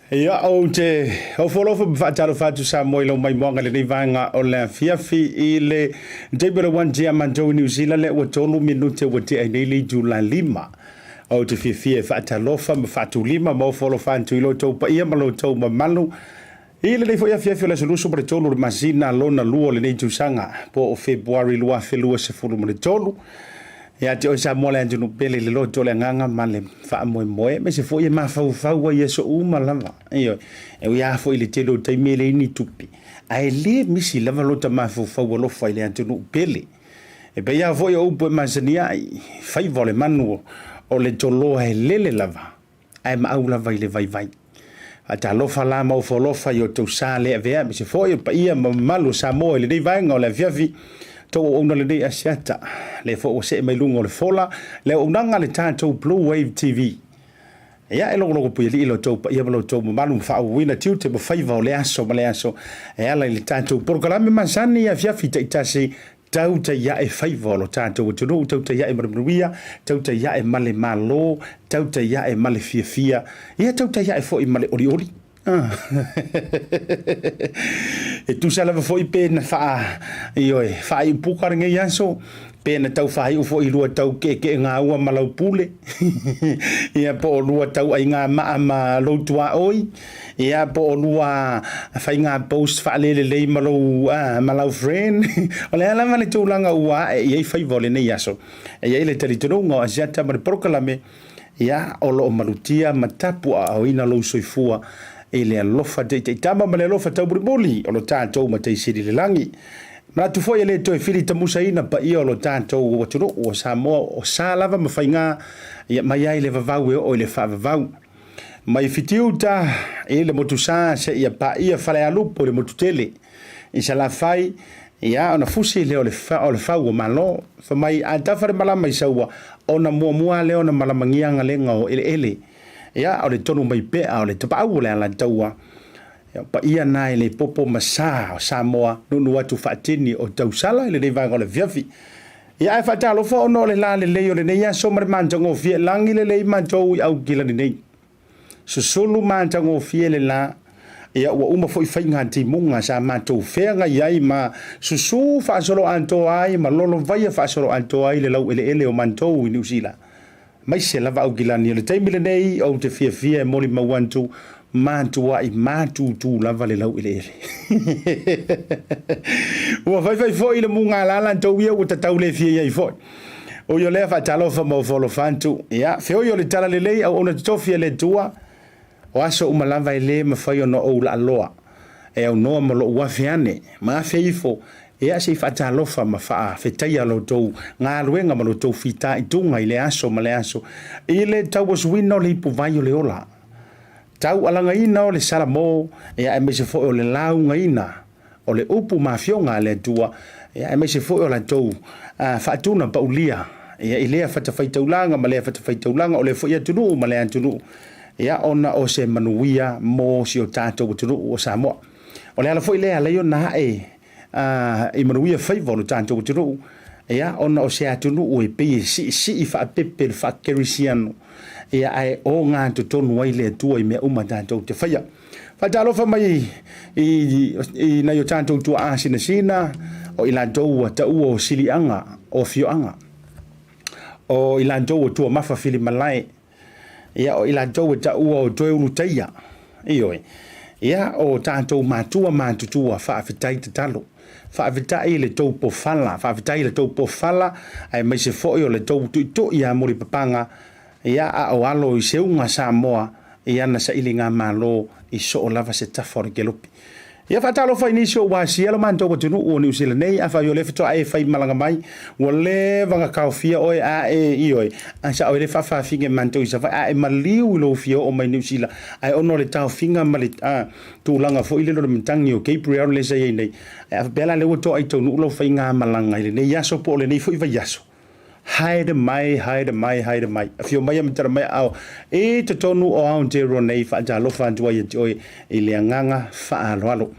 Ia, ou te ofoalofa ma faatalofa atu Samoa i lau maimoaga i lenei vaega o le afiafi i le taimi o le 1 ia matou i Niu Sila lea ua 3 minute ua tea ai nei le itula 5. Ou te fiafia e faatalofa ma faatulima ma ofoalofa atu i lo outou paia ma lo outou mamalu i lenei foi afiafi o le aso 23 o le masina lona lua o lenei tausaga po o Fepuari 2023. Ia te oe Samoa le atunuu pele i le loto o le agaga ma le faamoemoe, aemaise foi e mafaufau ai i aso uma lava. Ioe, e ui lava foi i le tele o taimi e leai ni tupe, ae le misi lava lota mafaufau alofa i le atunuu pele. E pei lava foi o upu e masani ai, faiva o le manu o le toloa e lele lava, ae maau lava i le vaivai. Faatalofa la ma ofoalofa i outou sa le avea, aemaise foi o le paia ma mamalu o Samoa i lenei vaega o le afiafi, tou auauna lenei Asiata, lea foi ua see mai luga o le fola, le auaunaga a le tatou Blue Wave TV. Ia, e logologo puialii lo outou paia ma lo outou mamalu ma faaauauina tiute ma faiva o le aso ma le aso e ala i le tatou polokalame masani i afiafi taitasi Tautai ae faiva o lo tatou atunuu, tautai ae ma le manuia, tautai ae ma le malo, tautai ae ma le fiafia, ia tautai ae foi ma le olioli. E tusa lava foi pe na faa, ioe, faaiupuka lenei aso, pe na tau faaiu foi i lua tau keekeega ua ma lau pule, ia po o lua tau aiga maa ma lou tuaoi, Ia po o lua faiga post faalelelei ma lou ma lau friend. O le a lava le tulaga ua ae i ai faiva o lenei aso. E i ai le talitonuga o Asiata ma le polokalame, ia o lo o malutia ma tapuaaoina lou soifua i le alofa taitaitama ma le alofa taubulimuli o lo tatou Matai Sili i le lagi. Manatu foi e le toe fili tamusaina paia o lo tatou atunuu o Samoa o sa lava ma faiga ia mai ai le vavau e oo i le faavavau. Mai Fitiuta i le motusa seia paia Falealupo i le motutele i Salafai, ia ona fusi lea o le o le fau o Malo. Fai mai a tafa le malama i Saua, ona muamua lea ona malamagia galega o eleele. Ia o le tonu mai pea o le tapaau o le Alataua, ia o paia na e le popo ma sa o Samoa nunu atu faatini o tausala i lenei vaega o le afiafi. Ia ae faatalofa ona o le la lelei o lenei aso ma le matagofie lagi lelei matou i Aukilani nei. Susulu matagofie le la, ia ua uma foi faiga timuga sa matou feagai ai ma susu faasoloatoa ai ma lolovaia faasoloatoa ai le laueleele o matou i Niu Sila. Maise lava Aukilani o le taimi lenei ou te fiafia e molimau atu matuai matutu lava le laueleele. Ua faifai foi le mugalala tou ia ua tatau le fia iai foi. Ui o lea faatalofa ma ofoalofa atu. Ia, feoi o le tala lelei auauna totofi a le Atua, o aso uma lava e le mafai ona ou laaloa e aunoa ma lou afe ane ma afe ifo, ia se i faatalofa ma faafetaia lo outou galuega ma lo outou fitaituga i le aso ma le aso i le tauasuina o le ipuvai o le ola, taualagaina o le salamo, ia aemaise foi o le laugaina o le upu ma afioga a le Atua, ia aemaise foi o latou faatuna paulia, ia i lea fatafaitaulaga ma lea fatafaitaulaga, o lea foi atunuu ma lea atunuu, ia ona o se manuia mo si o tatou atunuu o Samoa. O le ala foi lea e ala ai ona ae i manuia faiva o lo tatou atunuu, ia ona o se atunuu e pei e siisii faapepe le faakerisiano, ia ae ogatotonu ai le Atua i mea uma tatou te faia. Faatalofa mai i nai o tatou tuaa sinasina, o i latou ua taua o siliaga o afioaga, o i latou ua tuamafa filimalae, ia o i latou ua taua o toe ulutaia, ioe, ia o tatou matua matutua, faafetai tatalo. Faafetai i le tou pofala, faafetai i le tou pofala, aemaise foi o le tou tuitui ia Mulipapaga, Ia, a o alo i seuga Samoa i ana sailiga malo i soo lava se tafa o le kelopi. Ia faatalofa i nisi o ua asia lo matou atunuu o Niu Sila nei, afai o lea faatoa e faimalaga mai, ua leva ona taofia oe a e ioe, a sa oe le faafaafine matou i Savaii, a e maliu i lou fia oo mai Niu Sila, ae ona o le taofiga ma le tulaga foi lele o le matagi o Gabriel lea sa i ai nei, a faapea la lea ua toai taunuu lau faigamalaga i lenei aso po o lenei foi vaiaso, Haere mai, haere mai, haere mai. Afio mai ma tala mai ao i totonu o Aotearoa nei, faatalofa atu ai ia te oe i le agaga faaaloalo.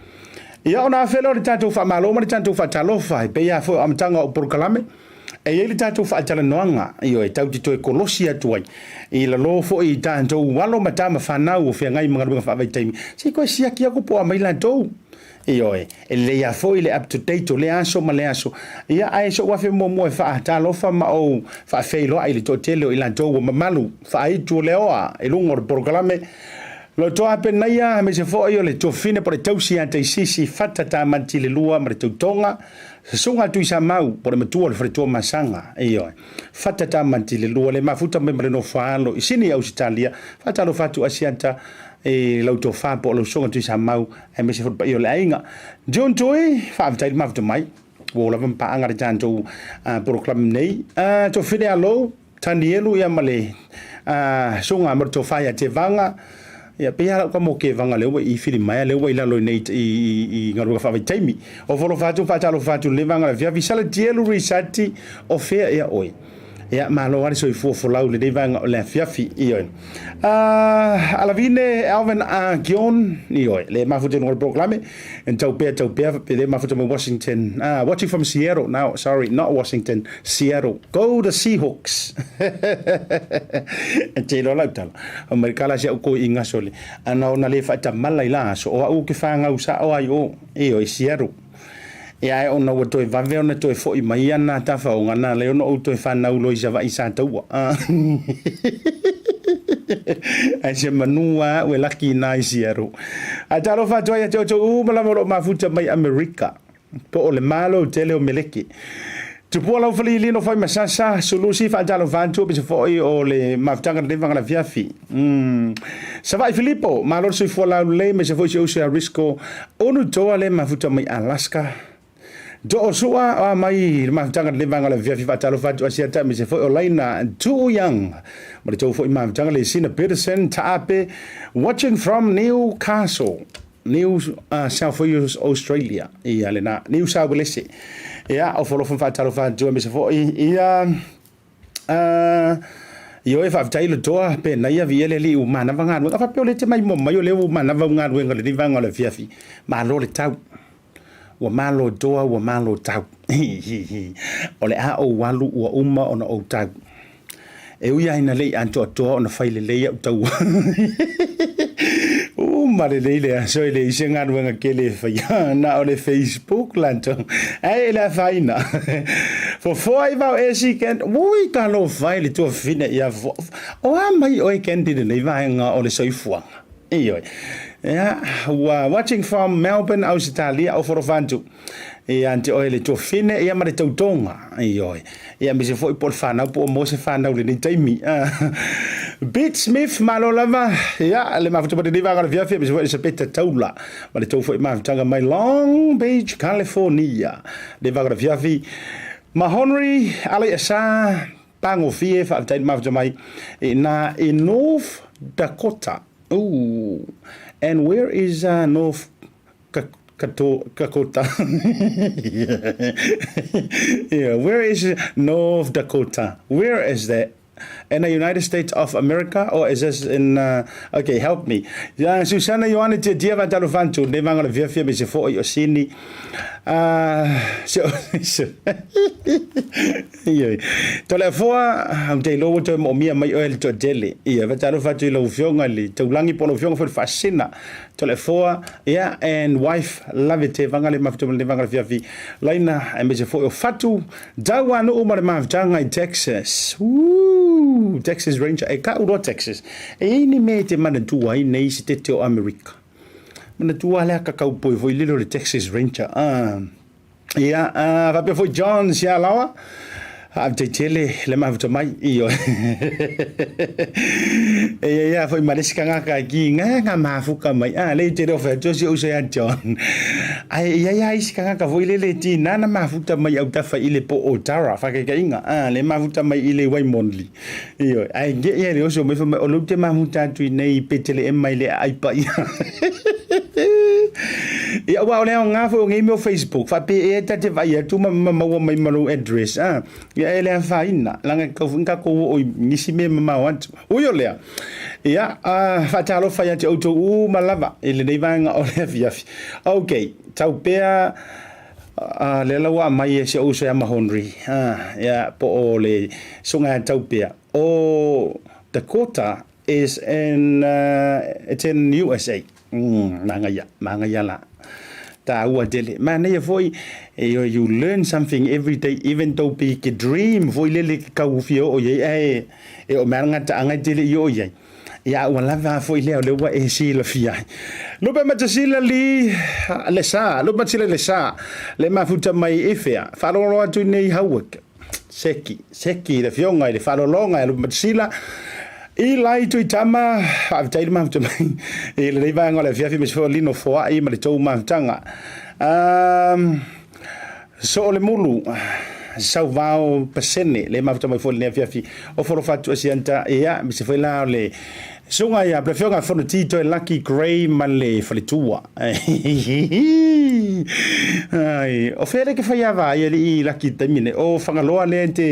Ia ona afe lea o le tatou faamalo ma le tatou faatalofa e pei lava foi o amataga o polokalame. E i ai le tatou faatalanoaga, ioe, tatou te toe kolosi atu ai i lalo foi i tatou alo ma tama fanau o feagai ma galuega faavaitaimi, se i toe siaki atu po o a mai latou. Ioe, e lelei lava foi le up to date o lea aso ma lea aso. Ia, ae se ou afe muamua e faatalofa ma ou faafeiloai i le toatele o i latou ua mamalu faaitu o le oa i luga o le polokalame. Lotoa Penaia, aemaise foi o le tuafafine po o le tausi ia Taisisi Fata Tamati le Lua ma le Tautoga, Susuga Tuisamau po o le matua o le faletua Masaga, ioe, Fata Tamati le Lua, le mafuta mai ma le Nofoaalo i Sini, Ausetalia. Faatalofa atu Asiata i lau tofa po o lau Susuga Tuisamau, aemaise foi le paia o le aiga. June Tui, faafetai le mafuta mai. Ua oo lava ma paaga le tatou polokalame nei. Tuafafine Alou, Tanielu ia ma le susuga ma le tofa ia Tevaga, ia pei lava lau tama o Kevaga lea ua i Filimaea lea ua i lalo i nei i galuega faavaitaimi. O folofa atu faatalofa atu i lenei vaega o le afiafi. Salatielu Risati, o fea ea oe? Ia, malo lava le soifua folau i lenei vaega o le afiafi. Ioe. Alavine Alvin Gion, ioe, le mafuta i luga o le polokalame. And tau pea, tau pea, pe le mafuta mai Washington. Watching from Seattle now, sorry, not Washington, Seattle. Go the Seahawks! E te iloa lau tala, fai mai kala si au koi i gasole. Ana ona le faatamala i la aso, o au ke whangau sa o ai o, e o i Seattle. E ae ona ua toe vave ona toe foi mai ana tafaoga na le ona ou toe whanau loa i Savaii sa taua. Ae se manu a au e laki ina i Seattle. Ae talofa atu ai ia te outou uma lava o lo o mafuta mai Amerika, po o le Malo tele o Meleki. Tupua lau faliili no fai masasa, sulusi faatalofa atu aemaise foi o le mafutaga lenei vagalafiafi. Savaii Filipo, malo le soifua laulelei aemaise foi si ou uso ia Risco Unutoa le mafuta mai Alaska. Too sua o a mai le mafutaga lenei vaega o le afiafi faatalofa atu Asiata aemaise foi o Laina Tuu Young ma le tou foi mafutaga le Sina Peterson Taape watching from Newcastle New South Wales Australia ia lena New South Wales ia o folofa faatalofa atu aemaise foi ia Ioe, faafetai le toa, penei avia le alii ua manava galuega. A faapea o lea e te maimoa mai o lea ua manava au galuega i lenei vaega o le afiafi, malo le tau. Ua malo toa, ua malo tau. O le a ou alu ua uma ona ou tau. E ui lava ina le i atoatoa ona fai lelei au taua. Uma lelei le aso e leai se galuega tele e faia, na o le Facebook latou. Ae e le afaina. Fofoa i vao esi Ken. Ui talofa e le tuafafine ia fofoa. O a mai oe Ken i lenei vaega o le soifuaga. Ioe. Ia, ua watching from Melbourne, Ausetalia, o Forofantu. Ia te oe le tuafafine ia ma le tautoga. Ioe. Ia aemaise foi po o le fanau po o maua se fanau i lenei taimi. Pete Smith, malo lava. Ia, le mafuta mai lenei vaega o le afiafi, aemaise foi Elisapeta Taula ma le tou foi mafutaga mai Long Beach, California. Lenei vaega o le afiafi. Mahonri Alaiasa Pagofie, faafetai le mafuta mai i ina i North Dakota. Ooh. And where is North Dakota. Yeah, where is North Dakota? Where is that? In the United States of America or is this in okay, help me. Yeah, Susanna Ioane te dia va talo fantu ne vanga le via fia me se fo i o sini. Se Ioe. Toleafoa, ou te iloa ua toe moomia mai oe le toatele. Ia, faatalofa atu i lau Afioga i le Taulagi po o lau Afioga foi i le Faasisina. Toleafoa, ia, and wife, lave te vanga le mafuta ma le vanga le fiafi. Laina, aemaise foi o Fatu, Tauanuu ma le mafutaga i Texas. Woo! Texas Ranger. E kau loa Texas. E i ai ni mea e te manatua ai nei se tete o Amerika. Manatua lea ka kaupoi foi lele o le Texas Ranger. Ah. Ia, faapea foi John Sialaoa, faafetai tele le mafuta mai. Ioe. E ia ia foi ma le isi tagata ki nga nga mafuka mai. Ah, le te leo whai atu si uso ia John. Ai ia ia isi tagata foi lele ti nana mafuta mai au tafa i le po o Tara, whakekainga. Ah, le mafuta mai i le Waimonli. Ioe, ae ge ia le oso mai fai mai o lou te mafuta atu i nei Petele mai le aai paia. Ia aua o le aoga foi o nei mea o Facebook, faapea ea ta te vaai atu ma ma maua mai ma lou address, a. Ia e le afaina, leaga e tatau foi ona tatou oo i nisi mea mamao atu. Ui o lea, ia, faatalofa ia te outou uma lava i lenei vaega o le afiafi. Okay, tau pea. Lea la ua aumai e si ou uso ia Mahonri, ia, po o le susuga ia Taupea, o Dakota is in, it's in USA. Manaia, manaia la. Taua tele. Manaia foi, you learn something every day, even though pe ke dream foi lele ke kau fia oo i ai, ae e oo mai lava gataaga e te le i oo i ai. Ia, ua lava foi lea o lea ua e silafia ai. Lupe Matasila li le sa, Lupe Matasila le sa, le mafuta mai i fea, faalogologo atu i nei Howard. Seki, seki le afioga i le faalologa e Lupe Matasila. Eli Tuitama, faafetai le mafuta mai i lenei vaega o le afiafi aemaise foi o Lino Foai ma le tou mafutaga. Um, Soo le mulu, sauvao pasene, le mafuta mai foi lenei afiafi o folofa atu asianta, ia, aemaise foi la o le susuga ia le afioga Fonoti Toe Lucky Grey ma le faletua. Ai, o fea le ke whai ava ai alii Lucky taimi nei, o Fagaloa lea te,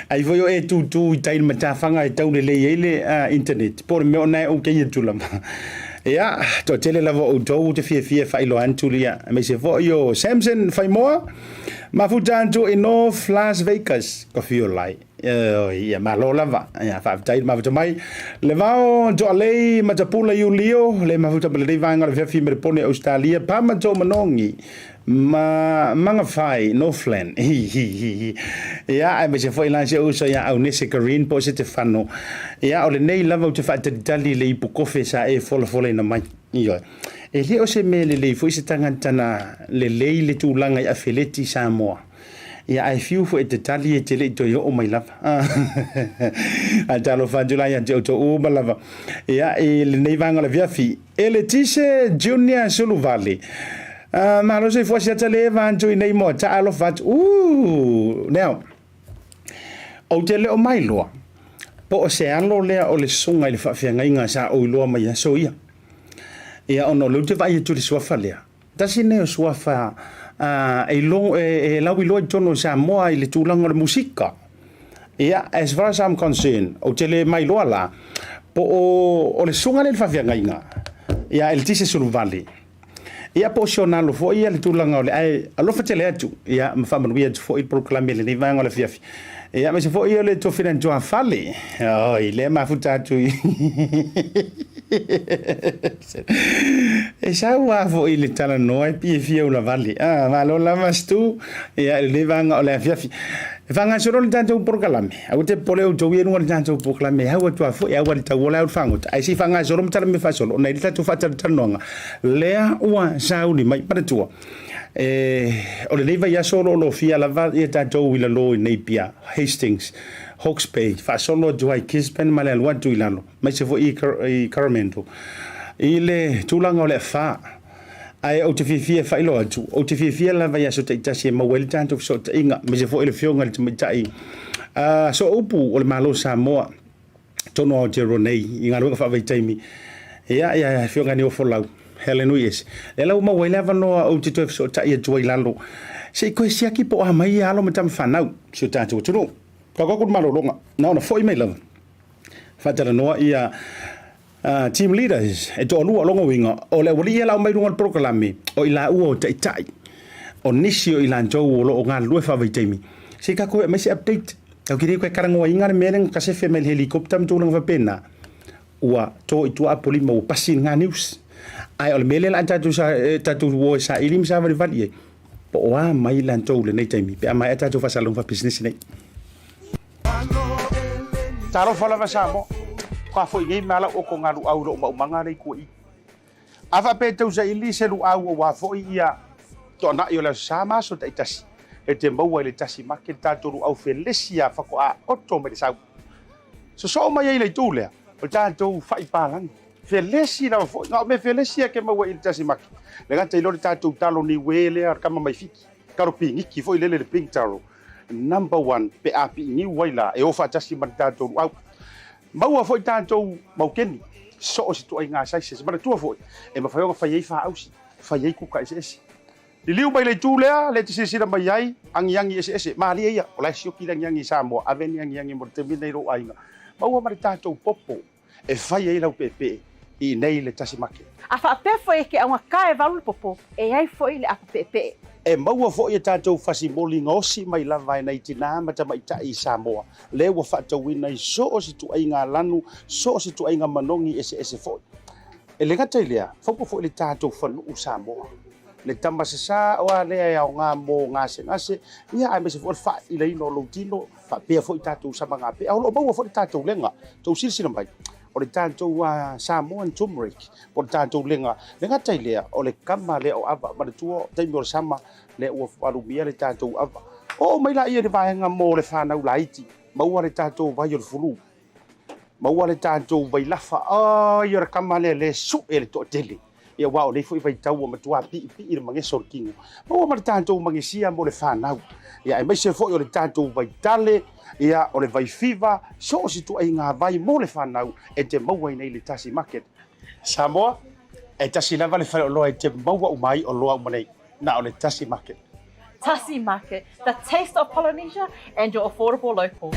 ai foi o e tūtū i tai le matawhanga e tau lelei ai le internet, po o le mea o nae o keia tulaga. Ia, toatele lava o outou ou te fiafia e faailoa atu ia, aemaise foi o Samson Faimoa, mafuta atu i North Las Vegas, ka fio lai. Ia, malo lava. Ia, faafetai le mafuta mai. Le vao Toalei Matapula Iulio, le mafuta ma lenei vaega o le fiafi me le pone Australia, Pama Tō Manogi, ma Mangawhai, Northland. Hi, hi, hi, hi. Ia, aemaise foi la si ou uso ia Aunese Kareen po o Setefano. Ia, o lenei lava ou te faatalitali i le ipu kofe sa e folafolaina mai. Ioe. E le o se mea lelei foi se tagata na lelei le tulaga i afeleti i Samoa. Ia, ae fiu foi e te tali e te le i toe oo mai lava. Ae talofa atu la ia te outou uma lava. Ia, i lenei vaega o le afiafi, Eletise Junior Suluvale. Malo soifua siata le eva atu i nei moa taalofa atu. Ooh! Now, ou te le o mailoa po o se alo lea o le susuga i le faafeagaiga sa ou iloa mai aso ia. Ia ona o lea ou te vaai atu i le suafa lea. Tasi lenei o suafa e, e, e lauiloa i totonu o Samoa i le tulaga o le musika. Ia, as far as I'm concerned, ou te le mailoa la, po o, o le susuga lea i le faafeagaiga, ia Eletise Suluvale. Ia po o si ona alo foi ia le tulaga o le, ae alofa tele atu, ia ma faamanuia atu foi le polokalame i lenei vaega o le afiafi. Ia, aemaise foi o le Tofina Tuafale, oi, lea mafuta atu i E sau lava foi le talanoa e fiafia ulavale. Ah, malo lava Stu, ia i lenei vaega o le afiafi. E faagasolo le tatou polokalame. Aua te popole outou ia i luga o le tatou polokalame, e au atu lava foi, e au lava i le tauola e au le fagota. Ae se i faagasolo ma tala mea faasolo, ona e i ai le tatou faatalatalanoaga lea ua sauni mai. Manatua, e, o lenei vaiaso o lo o lofia lava ia tatou i lalo i Napier, Hastings, Hawke's Bay, faasolo atu ai Gisborne ma le alu atu i lalo, aemaise foi i Coromandel, i le tulaga o le afa. Ae ou te fiafia e faailoa atu, ou te fiafia lava i aso taitasi e maua ai le tatou fesootaiga, aemaise foi le Afioga i le Tamaitai Sooupu o le Malo o Samoa, tonu Aotearoa nei i galuega faavaitaimi. Ia, ia, Afioga ia Niofolau, Helen Uiese, lea la ua maua ai le avanoa ou te toe fesootai atu ai i lalo, se i toe siaki po o a mai ia alo ma tama fanau i si o tatou atunuu. Tau atu le malologa, na ona foi mai lava, faatalanoa ia team leaders e toalua. O lona uiga, o le aualii ia la aumai i luga o le polokalame, o i laua o taitai o nisi o i latou o lo o galulue faavaitaimi, se i tatou aumai se update. Tatou te le toe talanoaina le mea lea na tasefe mai i le helicopter ma tulaga faapena, ua to i tua Apolima, ua pasi lena news. Ae o le mea lea o le a tatou, tatou o e saili ma savalivali i ai, po o a mai latou i lenei taimi pe a maea tatou faasalalauga faapisinisi nei. Talofa lava Samoa, ua foi nei mea lau oto galuau i lou maumaga lea i tua i. A faapea e tau saili se luau aua foi ia toanai o le Aso Sa ma aso taitasi, e te maua i le tasi make le tatou luau felesi a faatoa oto mai le sau. Sosoo mai ai le itu lea, o le tatou fai palagi. Felesi lava foi, na o mea felesi a ke maua i le tasi make. Le gata i lea o le tatou talo niue lea o le kama mai Fiti, talo piniki foi lele le pink taro. Number one pe a piiniu ai la e o faatasi ma le tatou luau. Maua foi tatou maukeni, so o se ituaiga sizes. Manatua foi, e mafai ona fai ai faausi, fai ai kuka eseese. Liliu mai le itu lea, lea e te silasila mai ai, agiagi eseese. Malie ia, o la e sioki le agiagi i Samoa, ave ni agiagi mo le taimi lenei i lou aiga. Maua ma le tatou popo e fai ai lau peepee i inei i le tasi make. A faapea foi e ke augata e valu le popo, e ai foi le apo peepee. E maua foi a tatou fasimoli gaosi mai lava e nai tinā ma tamaitai i Samoa, lea ua faatauina i so o se ituaiga lanu, so o se ituaiga manogi eseese foi. E le gata i lea, faupa foi le tatou fanuu Samoa. Le tama sasā o a lea e aoga mo gasegase, ia aemaise foi o le faailaina o lou tino, faapea foi tatou samagapea. O lo o maua foi le tatou lega. Tou silasila mai, o le tatou Samoan turmeric, po o le tatou lega. Le gata i lea, o le kama lea o ava. Manatua, taimi o le sama, lea ua alumia le tatou ava. Oo mai laia i le vaega mo le fanau laiti, maua le tatou vai o le fulu, maua le tatou vailafa. Ai, o le kama lea le sue le toatele. Ia, aua o nei foi vaitau ua matua piipii le mageso o le tino. Maua ma le tatou magesia mo le fanau. Ia, aemaise foi o le tatou vaitale, ia, o le vaifiva, so o se ituaiga vai mo le fanau e te maua i nei le Tasi Market. Samoa, e tasi lava le faleoloa e te maua uma ai oloa uma nei, na o le Tasi Market. Tasi Market, the taste of Polynesia and your affordable local.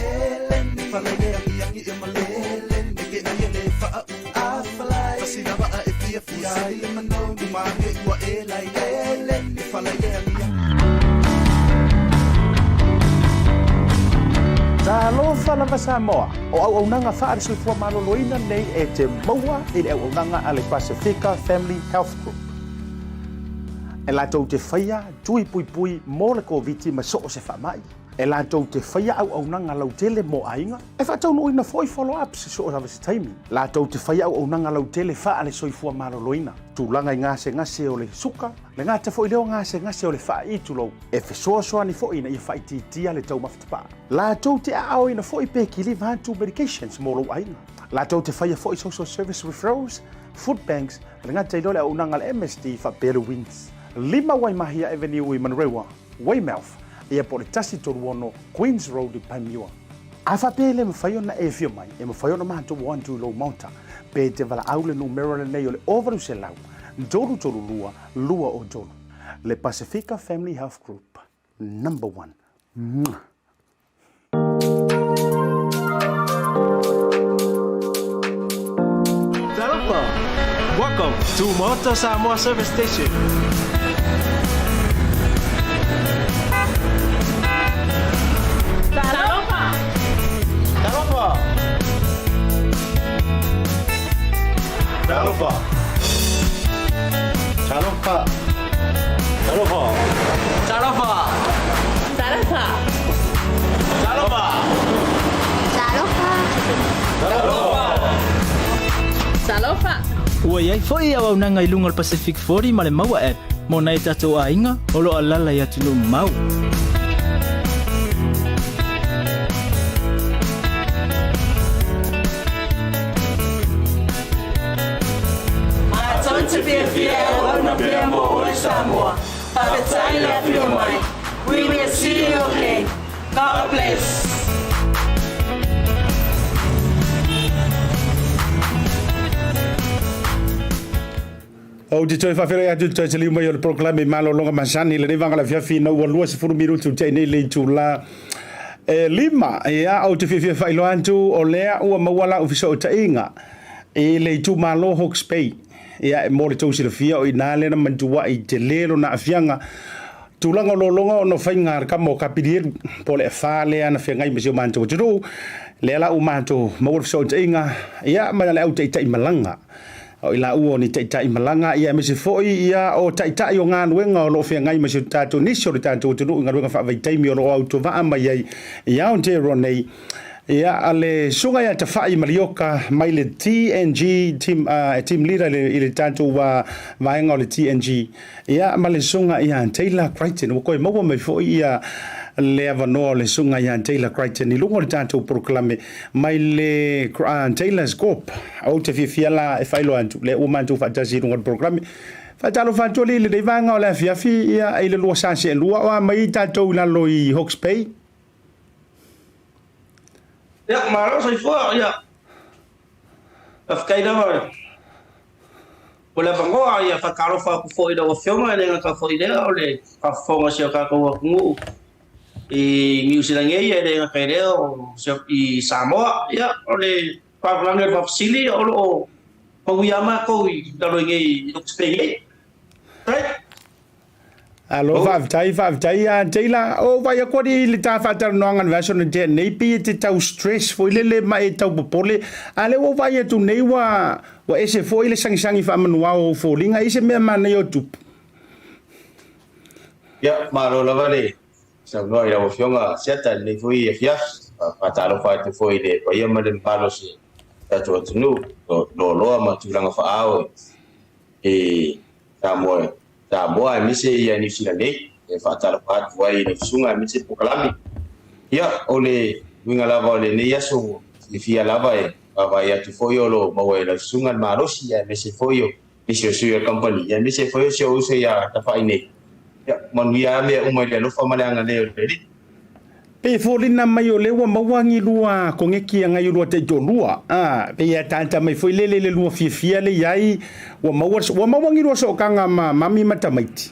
Talofa lava Samoa, o auaunaga faale-soifua maloloina nei e te maua i le auaunaga a le Pasifika Family Health Group. E latou te faia tui puipui mo le Koviti ma so o se faamai. E latou te faia auaunaga lautele mo aiga. E faataunuuina foi follow-ups i so o lava se taimi. Latou te faia auaunaga lautele faale-soifua maloloina, tulaga i gasegase o le suka, le gata foi lea o gasegase o le faai'i tulou, e fesoasoani foi ina ia faaitiitia le taumafa tapaa. Latou te aaoina foi pe kiliva atu medications mo lou aiga. Latou te faia foi social service referrals, food banks, le gata i lea o le auaunaga a le MSD faapea le WINS. 5 Waimahia Avenue i Manurewa, Weymouth, ia po o le 136 Queens Road i Panmure. A faapea e le mafai ona e afio mai, e mafai ona matou o atu i lou maota, pe te valaau le numera lenei o le 0800 332 203. Le Pasifika Family Health Group, number one. Mwah! Talofa! Welcome to Maota Samoa Service Station. Talofa! Talofa! Talofa! Talofa! Talofa! Talofa! Talofa! Talofa! Talofa! Talofa! Ua i ai foi auaunaga i luga o le Pacific 40 ma le Maua App mo nai o tatou aiga o lo o alaala i atunuu mamao. Matou te fiafia e auauna pea mo oe Samoa. Faafetai le afio mai. We will see you again. God bless. Ou te toe faafeiloai atu i le toe taliu mai o le polokalame i Malologa Masani i lenei vaega o le afiafi ina ua 20 minuti ua tea nei le itula e lima. Ia, ou te fiafia faailoa atu o lea ua maua lau fesootaiga i le itumalo Hawke's Bay. Ia, mo le tou silafia o i ina lea na mantuai tele lona aafiaga Tulaga o lologa ona o faiga a le kama o Kapilielu, po o le afa lea na feagai ma si o matou atunuu, lea la ua matou maua le fesootaiga, ia, ma le au taitai malaga. O i laua o ni taitai malaga, ia, aemaise foi, ia, o taitai o galuega o lo o feagai ma si o tatou, nisi o le tatou atunuu i galuega faavaitaimi o lo o autovaa mai ai i Aotearoa nei. Ia, a le Susuga ia Tafai Malioka mai le TNG team, team leader i le, i le tatou vaega o le TNG, Ia, ma le Susuga ia Taylor Crichton. Ua toe maua mai foi ia le avanoa o le Susuga ia Taylor Crichton i luga o le tatou polokalame mai le Taylor's Corp. Ou te fiafia la e faailoa atu, lea ua matou faatasi i luga o le polokalame. Faatalofa atu alii i lenei vaega o le afiafi, ia, i le lua sa seelua, o a mai tatou i lalo i Hawke's Bay. Ia, malo soifua, ia. Faafetai lava mo le avanoa, ia faatalofa atu foi i lau Afioga, e le gata foi i lea o le faafofoga a si o tatou atunuu i Niu Sila nei, e le gata i lea o i Samoa. Ia, o le faalavelave o le faafesili, o lo o manuia lava matou i lalo i nei i Hawke's Bay nei. Faafetai. Alo, faafetai, faafetai ia Taylor. O vai atu ali i le ta faatalanoaga i le vaiaso na tea nei, pei e te tau stress foi lele ma e tau popole. A lea ua ou vaai atu nei ua, ua ese foi le sagisagi faamanuao o ou foliga i se mea manaia o tupu. Ia, malo lava le saunoa i lau Afioga Siata i lenei foi afiafi. Faatalofa atu foi i le paia ma le mamalu o si tatou atunuu, o loaloa ma tulaga faaao i Samoa, Samoa aemaise ia Niu Sila nei. E faatalofa atu ai i lau susuga aemaise polokalame. Ia, o le uiga lava o lenei aso ua fiafia lava e vaavaai atu foi o lo o maua e lau susuga le malosi aemaise foi o nisi o sui o le kamupani aemaise foi o si ou uso ia Tafa'i nei. Ia, manuia lava mea uma i le alofa ma le agalelei o le Alii. Pei e foliga mai o lea ua maua ni lua koneki agai o lua taitoalua. A, pei e ataata mai foi lele i le lua fiafia le i ai, ua maua, ua maua ni lua sootaga ma mami ma tamaiti.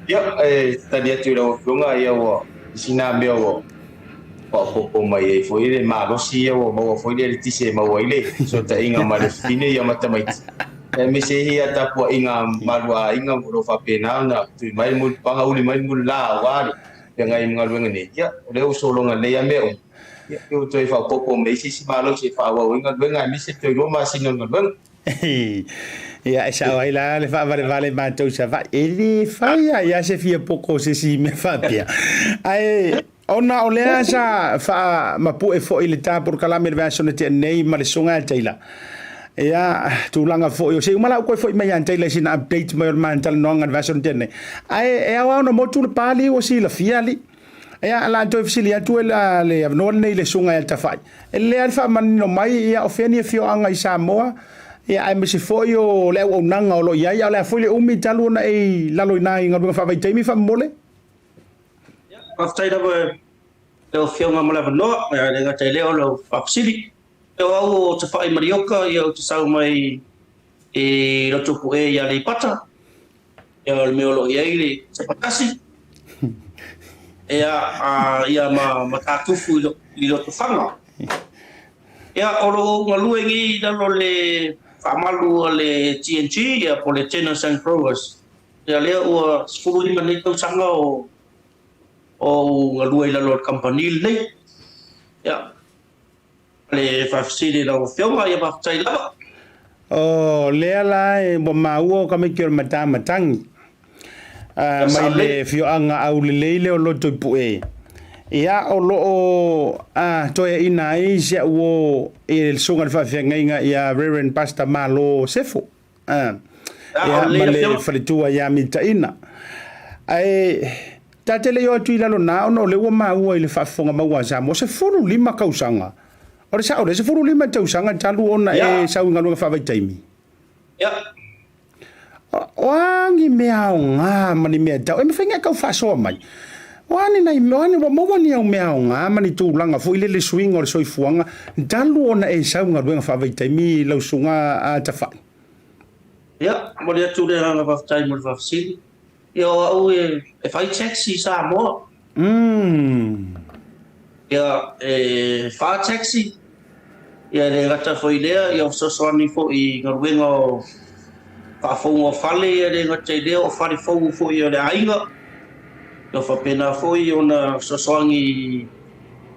Ia, e tali atu i lau Afioga, ia ua isi nā mea ua faaopoopo mai ai foi le malosi ia ua maua foi le eletise e maua ai le fesootaiga ma le fafine ia ma tamaiti. Aemaise ai ia tapuaiga a maluaaiga o lo o faapena ona tui mai le mulipapaga, uli mai le mulila aua le feagai ma galuega nei. Ia, o lea ua sologa lelei lava mea uma. Ia, ua toe faaopoopo mai ai se isi malosi e faaauau ai galuega aemaise le toe lua masina o le galuega. Ia, e sao ai la le faavalevale matou i Savaii. E le fai lava ia se fia poko o se isi mea faapea. Ae ona o lea sa faamapue foi le ta polokalame i le vaiaso na tea nei ma le susuga ia Taylor. Ia, tulaga foi o se uma la ou toe foi mai ia Taylor i sina update mai o le ma talanoaga i le vaiaso na tea nei. Ae e ao lava ona motu le pa alii ua silafia alii. Ia, o le a toe fesili atu e le avanoa lenei i le Susuga ia Tafai. E lelei lava le faamanino mai, ia, o fea ni afioaga i Samoa, ia, aemaise foi o le auaunaga o lo o i ai, a o le a foi le umi talu ona e i lalo i ina i galuega faavaitaimi faamolemole? Ia, faafetai lava i lau Afioga mo le avanoa, e le gata i lea o lau faafesili. O au o Tafai Marioka, ia, ou te sau mai i Rotopu'e i Aleipata. Ia o le mea o lo o i ai le sapatasi, ia, a, ia ma Matatufu i, lo, i Lotofaga. Ia, o lo o galue nei i lalo le faamalu a le TNG, ia, po le Tenants and Growers. Ia, lea ua 15 nei tausaga o, o galue i lalo o le kamupani lenei. Ia, le faafesili i lau Afioga, ia faafetai lava. O lea la e ua maua o tamaiti o le matamatagi mai le afioaga aulelei lea o Lotoipu'e. Ia o lo o toeaina ai si au uo i le susuga i le faafeagaiga ia Reverend Pastor Malo Sefo. Ia, ma le faletua ia Mitaina. Ae ta te le i o atu i lalo na, ona o lea ua maua i le faafofoga maua a Samoa, 15 tausaga. O le sao lea, 15 tausaga talu ona e sau i galuega faavaitaimi. O a ni mea aoga ma ni mea tau, e mafai ona e tau faasoa mai. O a ni nai, o a ni, ua maua ni au mea aoga ma ni tulaga foi lele suiga o le soifuaga talu ona e sau i galuega faavaitaimi i lau susuga a Tafai? Ia, momoli atu le agaga faafetai mo le faafesili. Ia, o au e, e fai taxi i Samoa. Ia, e fa taxi. Ia, e le gata foi i lea, ia, o fesoasoani foi i galuega o faafouga o fale, ia, e le gata i lea, o fale fou foi o le aiga. Ia, faapena foi ona fesoasoani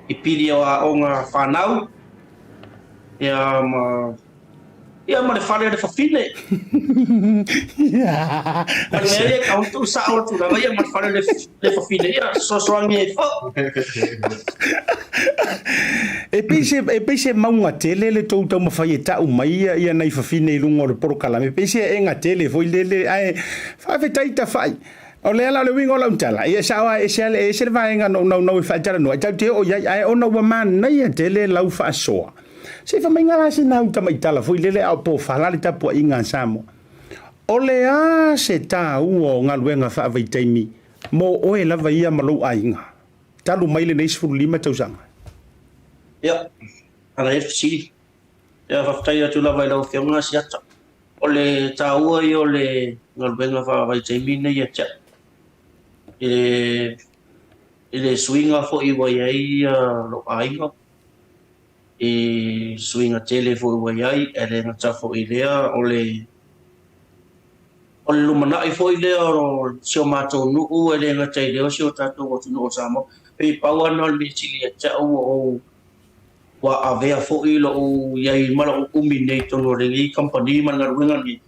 i pili o aoga fanau. Ia, ma Ia ma le fale o le fafine. Ma le mea ia e tau tuusao le tulaga ia ma le fale o le fafine ia fesoasoani ai foi. E pei se e pei se mauga tele le tou taumafai e tau mai ia ia nai fafine i luga o le polokalame. E pei se aega tele foi lele ae faafetai Tafai. O lea la o le uiga o lau tala, ia e sao lava e ese e ese le vaega na ou naunau e faatalanoa, e tatou te oo i ai, ae ona ua manaia tele lau faasoa. Se i fai mai la sina au tamaitala foi lele a o pofala le tapuaiga a Samoa. O le a se taua o galuega faavaitaimi mo oe lava ia ma lou aiga talu mai lenei 15 tausaga? Ia, ala ia le fesili. Ia, faafetai atu lava i lau Afioga Asiata. O le taua ia o le galuega faavaitaimi lenei ia te au, i le, i le suiga foi ua i ai lou aiga, i suiga tele foi ua i ai, e le gata foi i lea, o le O le lumanai foi lea o si o matou nuu e le gata i lea o si o tatou atunuu o Samoa. Pei pau lava lena o le mea sili ia te au ua ou ua avea foi lou i ai ma lou umi nei i totonu o lenei kamupani ma le galuega lenei,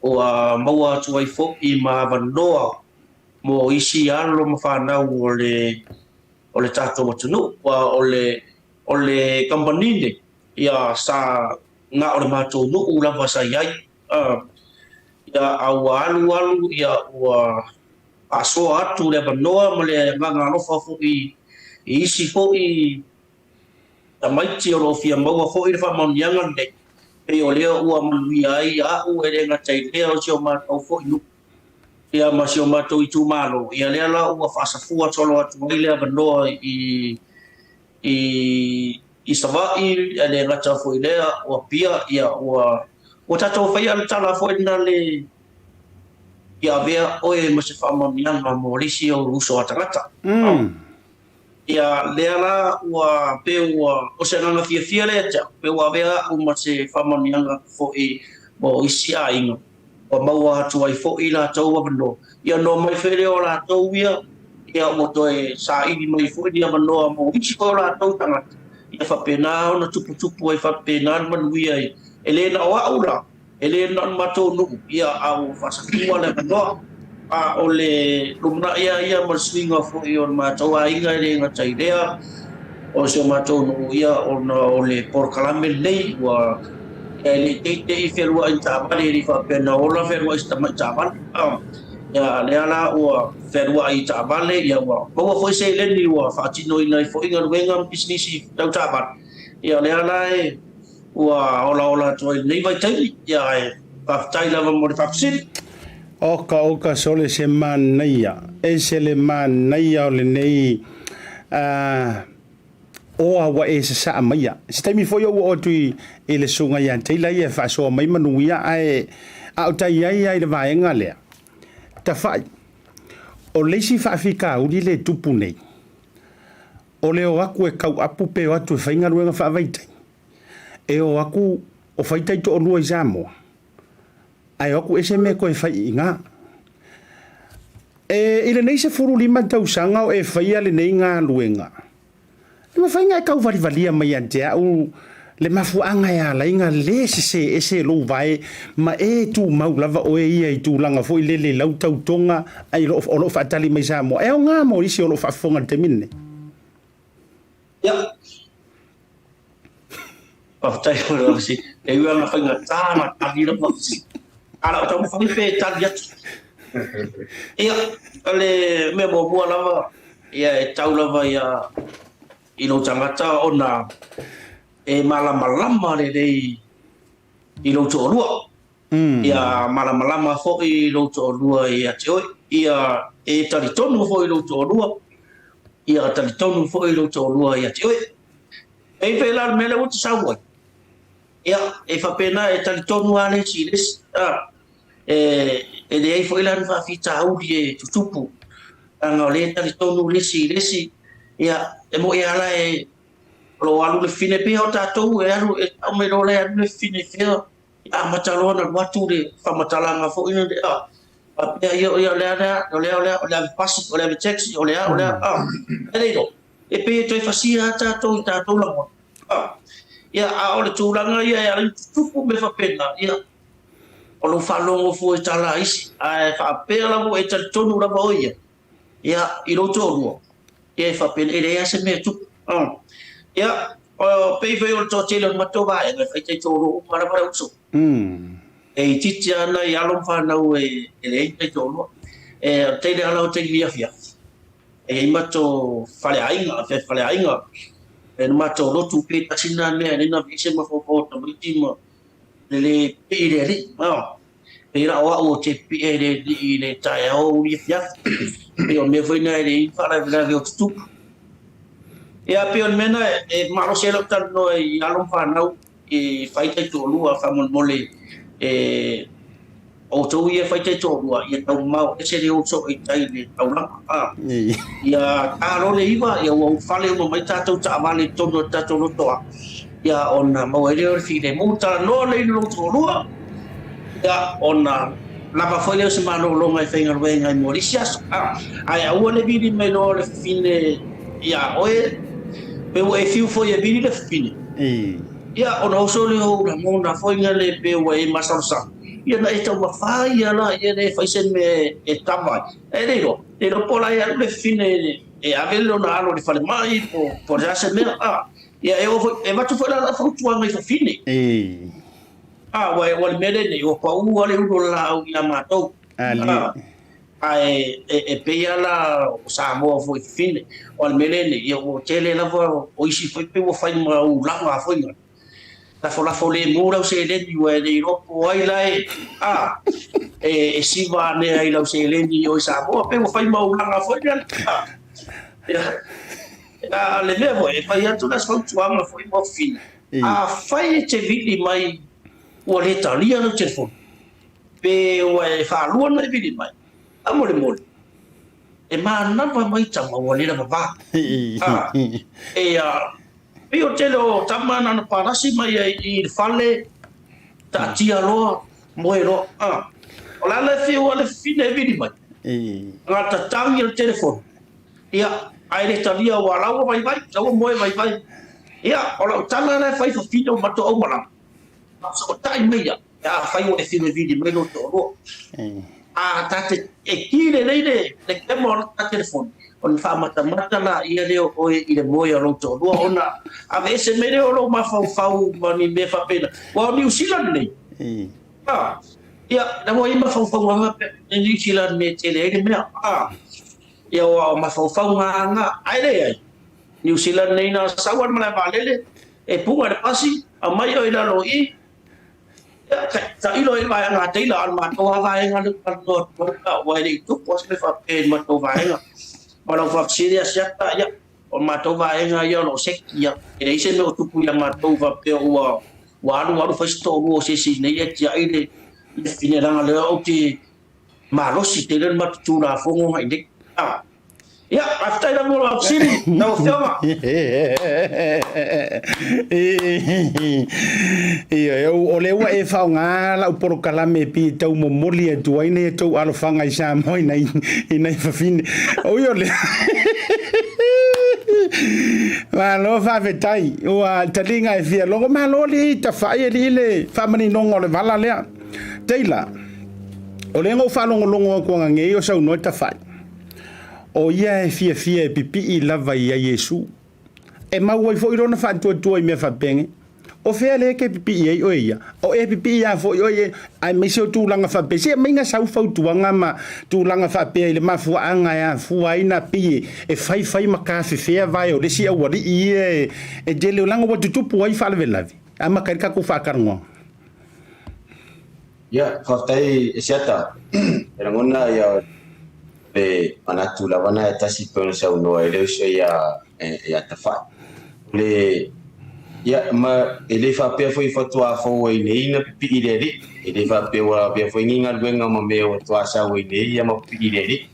ua maua atu ai foi ma avanoa mo isi alo ma fanau o le o le tatou atunuu. Aua o le o le kamupani lenei, ia sa na o le matou nuu lava sa i ai. Ia, a ua alu alu ia ua faasoa atu le avanoa ma le agaga alofa foi i isi foi tamaiti o lo o fia maua foi le faamaoniaga lenei, pei o lea ua manuia ai au e le gata i lea o si o matou foi nuu ia ma si o matou itumalo, ia lea la ua faasafua solo atu ai le avanoa i i i Savaii, e le gata foi i lea, o Apia, ia ua ua tatou faia le tala foi lena le ia avea oe ma se faamaoniaga mo le isi ou uso a tagata. Ia lea la ua pei ua o se agaga fiafia lea ia te au, pei ua avea au ma se faamaoniaga foi mo isi aiga. Ua maua atu ai foi latou avanoa. Ia ona omai foi lea o latou ia, ia ua toe saili mai foi ni avanoa mo isi foi o latou tagata, ia faapena ona tuputupu ai faapena le manuia i, e le na o au la, e le na o le matou nuu, ia a ua faasafua le avanoa. A o le lumanai lava ia ma le suiga foi o le matou aiga e le gata i lea, o si o matou nuu ia ona o le polokalame lenei ua E le i teitei fealuai i taavale, e le i faapea na ola fealuai i se tamai taavale. Ia, lea la ua fealuai i taavale, ia ua maua foi seleni ua faatinoina ai foi galuega ma pisinisi tau taavale. Ia, lea la e ua olaola atu ai i lenei vaitaimi. Ia, ae faafetai lava mo le faafesili. Oka oka sole se manaia, ese le manaia o lenei Oa ua e sasaa maia. Se taimi foi ou oo atu i le susuga ia Taylor ia e faasoa mai manuia ae a o tai ai lava i le vaega lea, Tafai, o le isi faafitauli le tupu nei, o le o atu e tauapu pe o atu e fai galuega faavaitaimi, e o atu o fai taitoalua i Samoa, ae o atu ese mea toe fai i ina. E, i lenei 15 tausaga o e faia lenei galuega, e mafai ona e tauvalivalia mai ia te au le mafuaaga e ala ai ona le sese ese lou vae ma e tumau lava oe ia i tulaga foi lele i lau tautoga ai o lo o faatali mai Samoa. E aoga mo isi o lo o faafofoga i le taimi lenei. Ia. Faafetai mo le faafesili. E ui lava ina faigata ona tali lau faafesili, a o lau taumafai pea e tali atu. Ia, o le mea muamua lava, ia e tau lava ia i lou tagata ona e malamalama lelei i lou toalua. Ia malamalama foi lou toalua ia te oe. Ia e talitonu foi lou toalua, ia talitonu foi lou toalua ia te oe. E i pēlā le mea lea ua te sau ai. Ia, e faapena e talitonu lava le isi i le isi. A, e, e leai foi la ni faafitauli e tutupu, leaga o lea e talitonu le isi i le isi. Ia, e moni lava la e, o lo o alu le fine, pei o tatou e alu, e tau mai loa la e alu le fine i fea, amata loa ona alu atu le faamatalaga foi lea, a, faapea, ia, o le a lea, o le a, o le a, o le ave pasi, o le ave taxi, o le a, o le a, a, e le iloa. E pei e toe fasia lava tatou i tatou lagona. A, ia, a o le tulaga ia e ala ai ona tutupu mea faapena, ia, o lou faalogo fua i tala a isi, ae faapea lava ua e talitonu lava oe ia, ia, i lou toalua, ia e faapena, e leai lava se mea e tupu. A, ia, o, pei foi o le toatele o le matou vaega e faitaitoalua uma lava le uso. E itiiti lava nai alo ma fanau e leai ni taitoalua. E, o le tele lava la o taimi afiafi, e i ai matou faleaiga, faleaiga, e na matou lotu pe tasi lena mea e ala ai ona aveese mafaufau o tamaiti ma le le pipii i le Alii. Pei la o au ou te pipii ai i le Alii i le taeao uli afiafi. Pei o le mea foi lena e leai ni faalavelave o tutupu. Ia pei o le mea lena e malosi ai lau talanoa i alo ma fanau e fai taitoalua faamolemole e outou ia e fai taitoalua ia taumamao ese le o soo i tai i le taulaga a ia ta loa le iva ia ua ulufale uma mai tatou taavale i totonu o le tatou lotoa ia ona maua ai lea o le filemu talanoa lea i lou toalua ia ona Lava foi lea o se malologa e faigaluega ai mo le isi aso, ae aua le vili mai loa o le fafine iā oe, pe ua e fiu foi e vili le fafine, ia ona oso lea o ou lagona foi lea pe ua e masalosalo, ia ona e taumafai lava lea e fai se mea e kava ai. Ae le iloa, le iloa po o la e alu le fafine e ave lona alo i le falemai po o le a se mea, ia e oo foi, e avatu foi la lau fautuaga i fafine. A, ua ua le mea lenei, ua pau lava le ulu o le laau ia matou. A, ae e, e pei lava la o Samoa foi fafine. O le mea lenei, ia ua tele lava o isi foi pei ua fai ma ulaga foi na. Lafolafo lemu lau seleni ua e le iloa po o ai la e, a, e, e siva anea i lau seleni i o i Samoa, pei ua fai ma ulaga foi lea. A, ia, a le mea foi, e fai atu la se fautuaga foi mo fafine. Afai e te vili mai ua le talia lau telefoni, pe ua e faalua ona e vili mai, faamolemole, e manava mai tama ua le lava va. A, e a, pei o le tele o tama na ona palasi mai ai i le fale, taatia loa, moe loa. A, o le a le fiu a le fafine e vili mai? Gata tagi le telefoni. Ia, ae le talia aua la ua vaivai, la ua moe vaivai. Ia, o lau tala la e fai fafine o matou aumalaga, faasootai mai ia, pe afai ua e filivili mai lou toalua. A ta te, e ki lelei le, le kema o lata telefoni, ona faamatamata laia lea o oe i le moe o lou toalua, ona aveese mai lea o lou mafaufau ma ni mea faapena. Aua o Niu Sila lenei, a, ia, la ua i ai mafaufauga faapea, i Niu Sila le mea e tele ai le mea, a. Ia ua mafaufau gaga, ae leai. Niu Sila nei na sau lava i le malae vaalele, e puga i le pasi, aumai oe i lalo i i, ia, tailo ai i le vaega a Taylor, a o le matou lava vaega lea ou talanoa atu ai, aua e le i tupu lava se mea faapea i le matou vaega. Ma lau faafesili ia Siata, ia, o le matou vaega ia o lo o seki ia, e leai se mea o tupu ia matou faapea ua alu alu fai se toalua o se isi nei ae tiai le fafine leaga lea ou te malosi tele le matou Tulafono na i nei. Ia, faafetai lava mo lau fesili, lau Afioga. Ioe, o lea ua e faaaoga lau polokalame e pei e tau momoli atu ai nai a tou alofaga i Samoa i nai, i nai fafine. Ui o lea. Malo faafetai. Ua taliga e fia logo. Malo alii tafai alii le faamaninoga o le vala lea. Taylor, o lea na ou faalogologo atu ananei o saunoa Tafai, o ia e fiafia e pipii lava ia Iesu. E mau ai foi lona faatuatua i mea faapenge. O fea lea e te pipii ai oe ia? O e pipii lava foi oe, aemaise o tulaga faapea. Se aumai na sau fautuaga ma tulaga faapea i le mafuaaga e afua ai na pei e faifai ma tafefea vae o le isi aualii ia e tele leaga ua tutupu ai faalavelave. Amata ai le tatou faatalanoaga. Ia, faafetai e Siata. E lagona ia le manatu lava na e tasi pei ona saunoa ai le uso ia ia Tafai. O le ia ma e le faapea foi faatoa fou ai nei na pipii le alii. E le faapea ua avea foi ni galuega ma mea ua toa sau ai nei ia ma pipii le alii.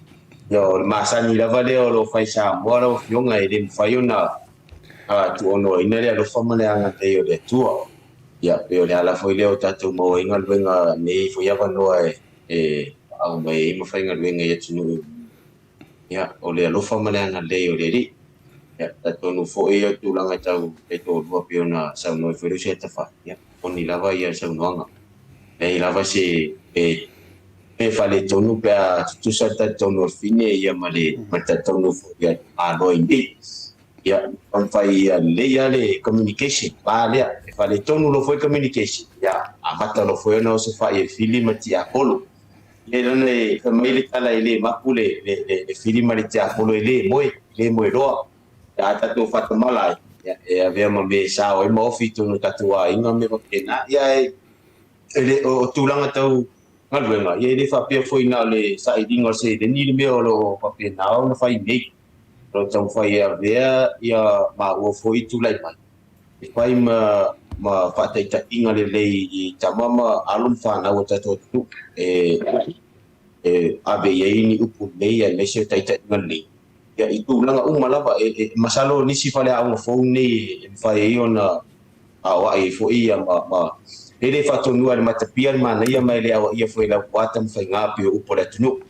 Ia o le masani lava lea o lo o fai Samoa lau Afioga e le mafai ona tuuonoaina le alofa ma le agalelei o le Atua. Ia, pei o le ala foi lea o tatou maua ai galuega nei foi avanoa e faaauau mai ai ma faigaluega i atunuu. Ia, o le alofa ma le agalelei o le Alii. Ia, talitonu foi o tulaga tau taitoalua pei ona saunoa ai foi le uso ia Tafa, ia, moni lava ia saunoaga. Leai lava se pe pe faaletonu pe a tutusa le talitonu o le fine ia ma le ma le talitonu foi ia Malo i nei. Ia, taumafai ia lelei lava le communication, va lea. E faaletonu loa foi le communication, ia, amata loa foi ona osofai e fili ma tiapolo. Ia lana e fai mai le tala e le mapu le, le, le, le fili ma le tiapolo e le moe, e le moe loa. Ia a tatou faatamala ai, ia, e avea ma mea e sao ai ma ofi i totonu o tatou aiga ma mea faapena. Ia e, e le, o, o tulaga tau galuega, ia e le faapea foi na o le sailiga o le seleni le mea o lo o faapena ona fai nei. O lo o taumafai e avea ia maua foi i tulai mai, e fai ma ma faataitaiga lelei i tama ma alo ma fanau o tatou atunuu e e ave i ai ni upu lelei aemaise o taitaiga lelei. Ia i tulaga uma lava e e masalo nisi faleaoga fou nei e mafai ai ona aoai ai foi ia ma ma. E le faatonua e le matapia le manaia ma e le aoaia foi e le aupuata ma faiga pei o upu a le atunuu.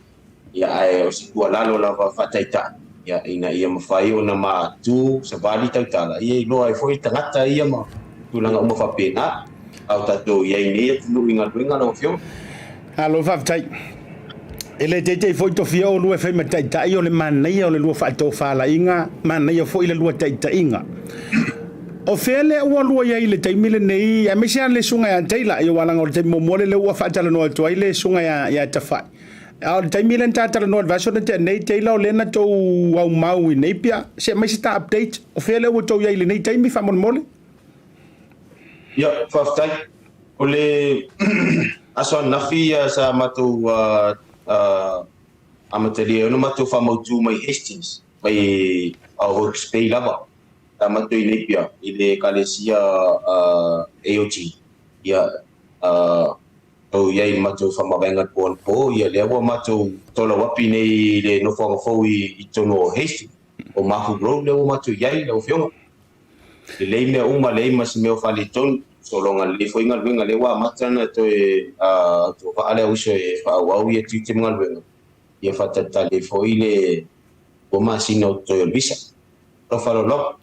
Ia ae o se tuualalo lava faataitai, ia ina ia mafai ona ma tu savali tautala, ia iloa ai foi le tagata ia ma tulaga uma faapena. A o tatou i ai i nei atunuu i galuega lau Afioga. Malo faafetai. E le teitei foi tofia oulua e fai ma taitai o le manaia o le lua faatofalaiga, manaia foi le lua taitaiga. O fea lea ua lua i ai i le taimi lenei, aemaise lava le susuga ia Taylor, aua leaga o le taimi muamua lea ua faatalanoa atu ai le susuga ia Tafai. A o le taimi lea na ta talanoa i le vaiaso na tea nei, Taylor, o lea na tou aumau i Napier, se aumai se ta update, o fea lea ua tou i ai i lenei taimi faamolemole? Ia, faafetai. O le aso ananafi ia sa matou amatalia ai ona matou faamautu mai Hastings, mai Hawke's Bay lava. Sa matou i Napier i le Ekalesia AOG. Ia, tau i ai i le matou faamavaega i le po anapo, ia lea ua matou tolauapi nei i le nofoaga fou i totonu o Hastings, o Mahu Road lea ua matou i ai lau Afioga. Lelei mea uma, leai ma se mea o faaletonu, sologa lelei foi galuega, lea ua amata ona toe autovaa le auiso e faaauau ia tiute ma galuega, ia faatalitali ai foi le 2 masina o totoe o le visa. Alofa lava.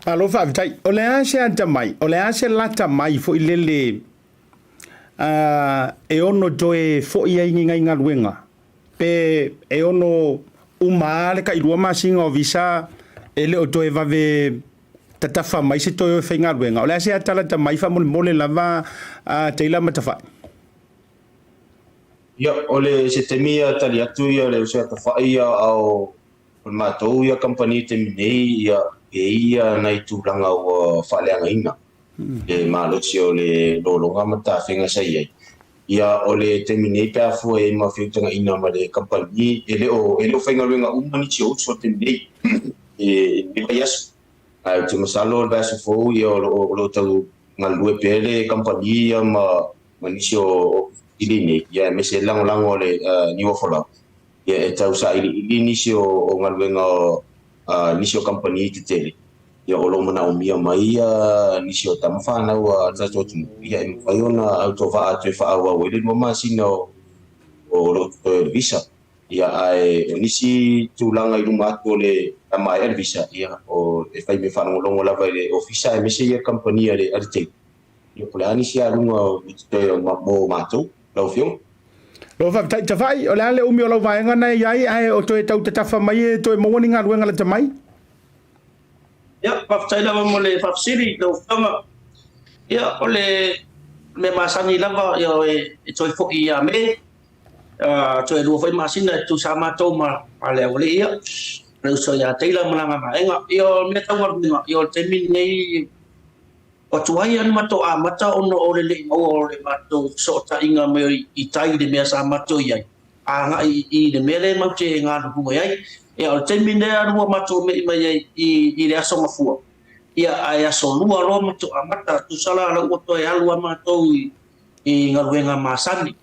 Malo faafetai. O le a se atamai, o le a se lata mai foi lele e ono toe foi ai ni nai galuega, pe e ono uma lava le tailua masina o visa e le o toe vave tatafa mai se toe o e faigaluega. O le a se ata lata mai faamolemole lava a Taylor ma Tafai? Ia, o le se taimi ia tali atu ia le uso ia Tafai ia a o le matou ia kamupani i le taimi nei ia e i ai ia nai tulaga ua faaleagaina le malosi o le lologa ma tafega sa i ai. Ia, o le taimi nei pe a fua i ai ma feutagaina ma le kamupani, e le o, e le o faigaluega uma nisi o uso i le taimi nei, i lenei vaiaso. Ae ou te masalo o le vaiaso fou, ia, o lo o, o lo o tau galulue pea le kamupani ia ma, ma nisi o ofisa sili nei, ia, aemaise le lagolago a le Niua Folau, ia, e tau sailiili nisi o, o galuega a nisi o kamupani tetele. Ia, o lo o manaomia mai nisi o tama fanau a le tatou atunuu, ia e mafai ona autovaa atu e faaauau ai le 2 masina o lo o totoe o le visa. Ia, ae o nisi tulaga i luma atu o le a maea le visa, ia, o e fai mea faalogologo lava i le ofisa aemaise ia kamupani a le Team. Ia, po o le a nisi aluga o totoe o mo matou, lau Afioga. Lo faafetai Tafai, o le a le umi o lau vaega na e i ai, ae o toe tau tatafa mai e toe maua ni galuega lata mai? Ia, faafetai lava mo le faafesili lau Afioga. Ia, o le mea masani lava, ia, e toe foi ia Me, toe 2 foi masina e tusa lava matou ma le aualii ia, le uso ia Taylor ma lana vaega. Ia, o mea tau galuega, ia, o le taimi lenei, ua tuai lava ona matou amata ona o le le i maua o le matou fesootaiga mai i tai i le mea sa matou i ai. agai i le mea lea matou te galulue ai. Ia, o le taimi lea ua matou me'i mai ai i le Aso Gafua, ia, ae aso Lua loa matou amata, tusa la la ua toe alu lava matou i galuega masani,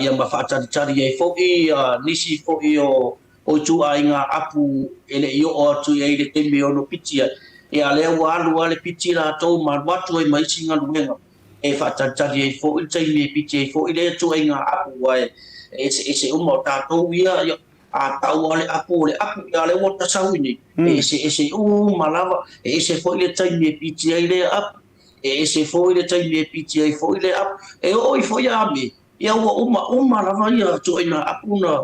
ia ma faatalitali ai foi nisi foi o ituaiga apu e le i oo atu i ai i le taimi e ono piti ai. Ia, a o lea ua alu lava le piti latou ma alu atu ai ma isi galuega. e faatalitali ai foi le taimi e piti ai foi lea ituaiga apu, aua e eseese uma. O tatou ia, ia, a tau lava le apu o le apu, ia a o lea ua tasau i nei, e eseese uma lava, e ese foi le taimi e piti ai lea apu, e ese foi le taimi e piti ai foi lea apu. E oo ifo ia Me, ia ua uma uma lava ia ituaiga apu na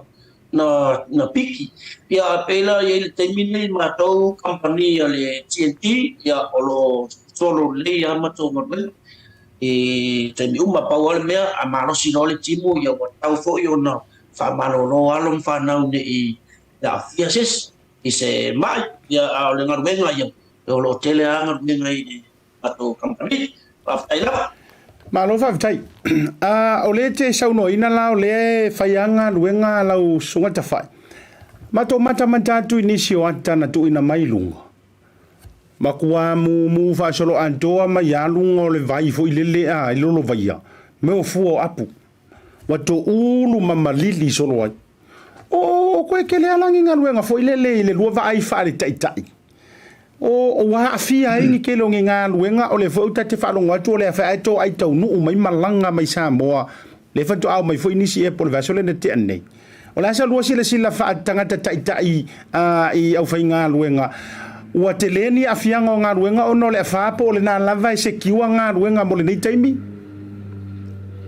na na piki. Ia a pēlā i ai le taimi lenei matou kamupani a le TNT, ia o lo o solo lelei lava matou galuega i taimi uma. Pau lava le mea, a malosi loa le timu, ia ua tatau foi ona faamalolo alo ma fanau ne i aafia se isi i se ma'i. Ia a o le galuega, ia o lo o tele lava galuega i le matou kamupani. Faafetai lava. Malo faafetai. A o lea e te saunoaina la o lea e fai lava galuega a lau susuga Tafai. Matou matamata atu i nisi o ata na tuuina mai i luga. Matua mumu faasoloatoa mai lava luga o le vai foi lele a i Lolovaia, mea o fua o apu. Ua toulu ma malili solo ai. O koe kele lava la ni galuega foi lele i le lua vaai faaletaitai. O ua aafia ai ni tele o ni galuega, o lea foi ou ta te faalogo atu o lea foi ae toai taunuu mai malaga mai Samoa, lea faatoa omai foi nisi ea po o le vaiaso lea na tea nei. O le a sa lua silasila faatagata taitai i aufaigaluega, ua tele ni aafiaga o galuega ona o le afa po o lena lava e sekiua galuega mo lenei taimi?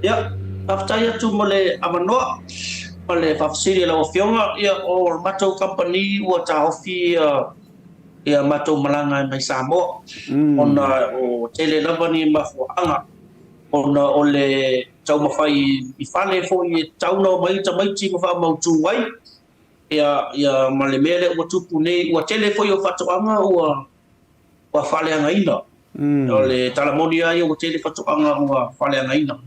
Ia, faafetai atu mo le avanoa ma le faafesili a lau Afioga. Ia, o le matou kamupani ua taofi ia matou malaga mai Samoa ona o tele lava ni mafuaaga ona o le taumafai i fale foi e tatau ona omai tamaiti ma faamautu ai ia, ia ma le mea lea ua tupu nei, ua tele foi o faatoaga ua ua faaleagaina. O le tala moni lava ia ua tele faatoaga ua faaleagaina.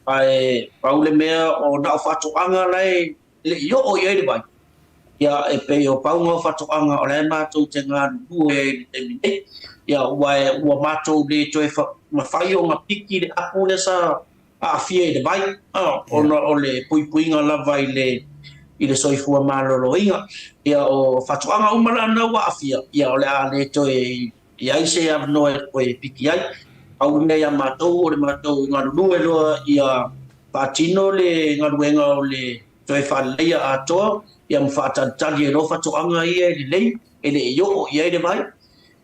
Ae pau le mea o na o faatoaga la e le i oo i ai le vai, ia e pei o pauga o faatoaga o la e matou te galulue ai i le taimi nei. Ia ua ua matou le toe mafai ona piki le apu lea sa aafia i le vai, ona o le puipuiga lava i le i le soifua maloloina. Ia o faatoaga uma la na ua aafia, ia o le a le toe i ai se avanoa e toe piki ai. Pau le mea ia matou o le matou galulue loa ia faatino le galuega o le toe faaleleia atoa ia ma faatalitali ai loa faatoaga ia e lelei e le i oo i ai le vai.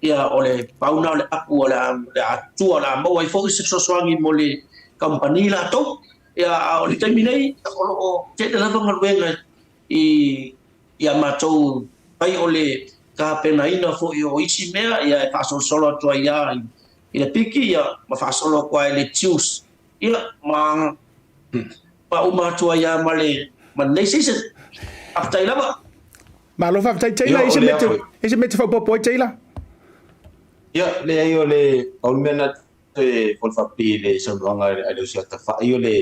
Ia o le pau lena o le apu o le a tua o le a maua ai foi se fesoasoani mo le kamupani latou. Ia a o le taimi nei o lo o tele lava galuega i ia matou pai o le tapenaina foi o isi mea ia e faasolosolo atu ai lava i le piki ia ma faasolo atu ai i le juice ia ma ma uma atu ai lava ma le ma lenei season. Faafetai lava. Malo faafetai Taylor, Ia, i se o le mea te, a foi. i se mea te faaopoopo ai Taylor? Ia, leai o le pau le mea na toe folifaapipii i le saunoaga a le uso ia Tafai o le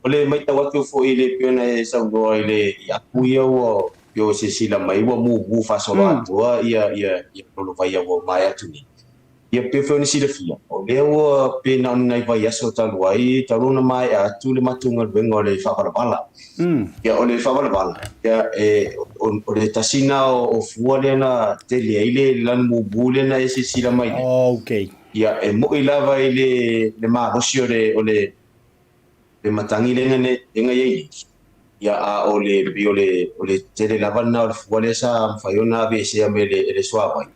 o le matau atu foi i le pei ona e saunoa i le i apu ia ua pei ua silasila mai ua mumu faasoloatoa ia ia ia lolovaia ua maea atu nei. Ia pei foi ona silafia, o lea ua pei na o ni nai vaiaso talu ai, talu ona maea atu le matou galuega o le faavalavala. Ia o le faavalavala, ia e, o, o le tasi na o, o fua lea na tele ai le lanu mumu lea na e silasila mai nei. Okay. Ia e mo'i lava i le, le malosi o le, o le, le matagi lea na i ai nei. Ia a o le pei o le o le tele lava lena o le fua lea sa mafai ona aveesea mai e le suavai,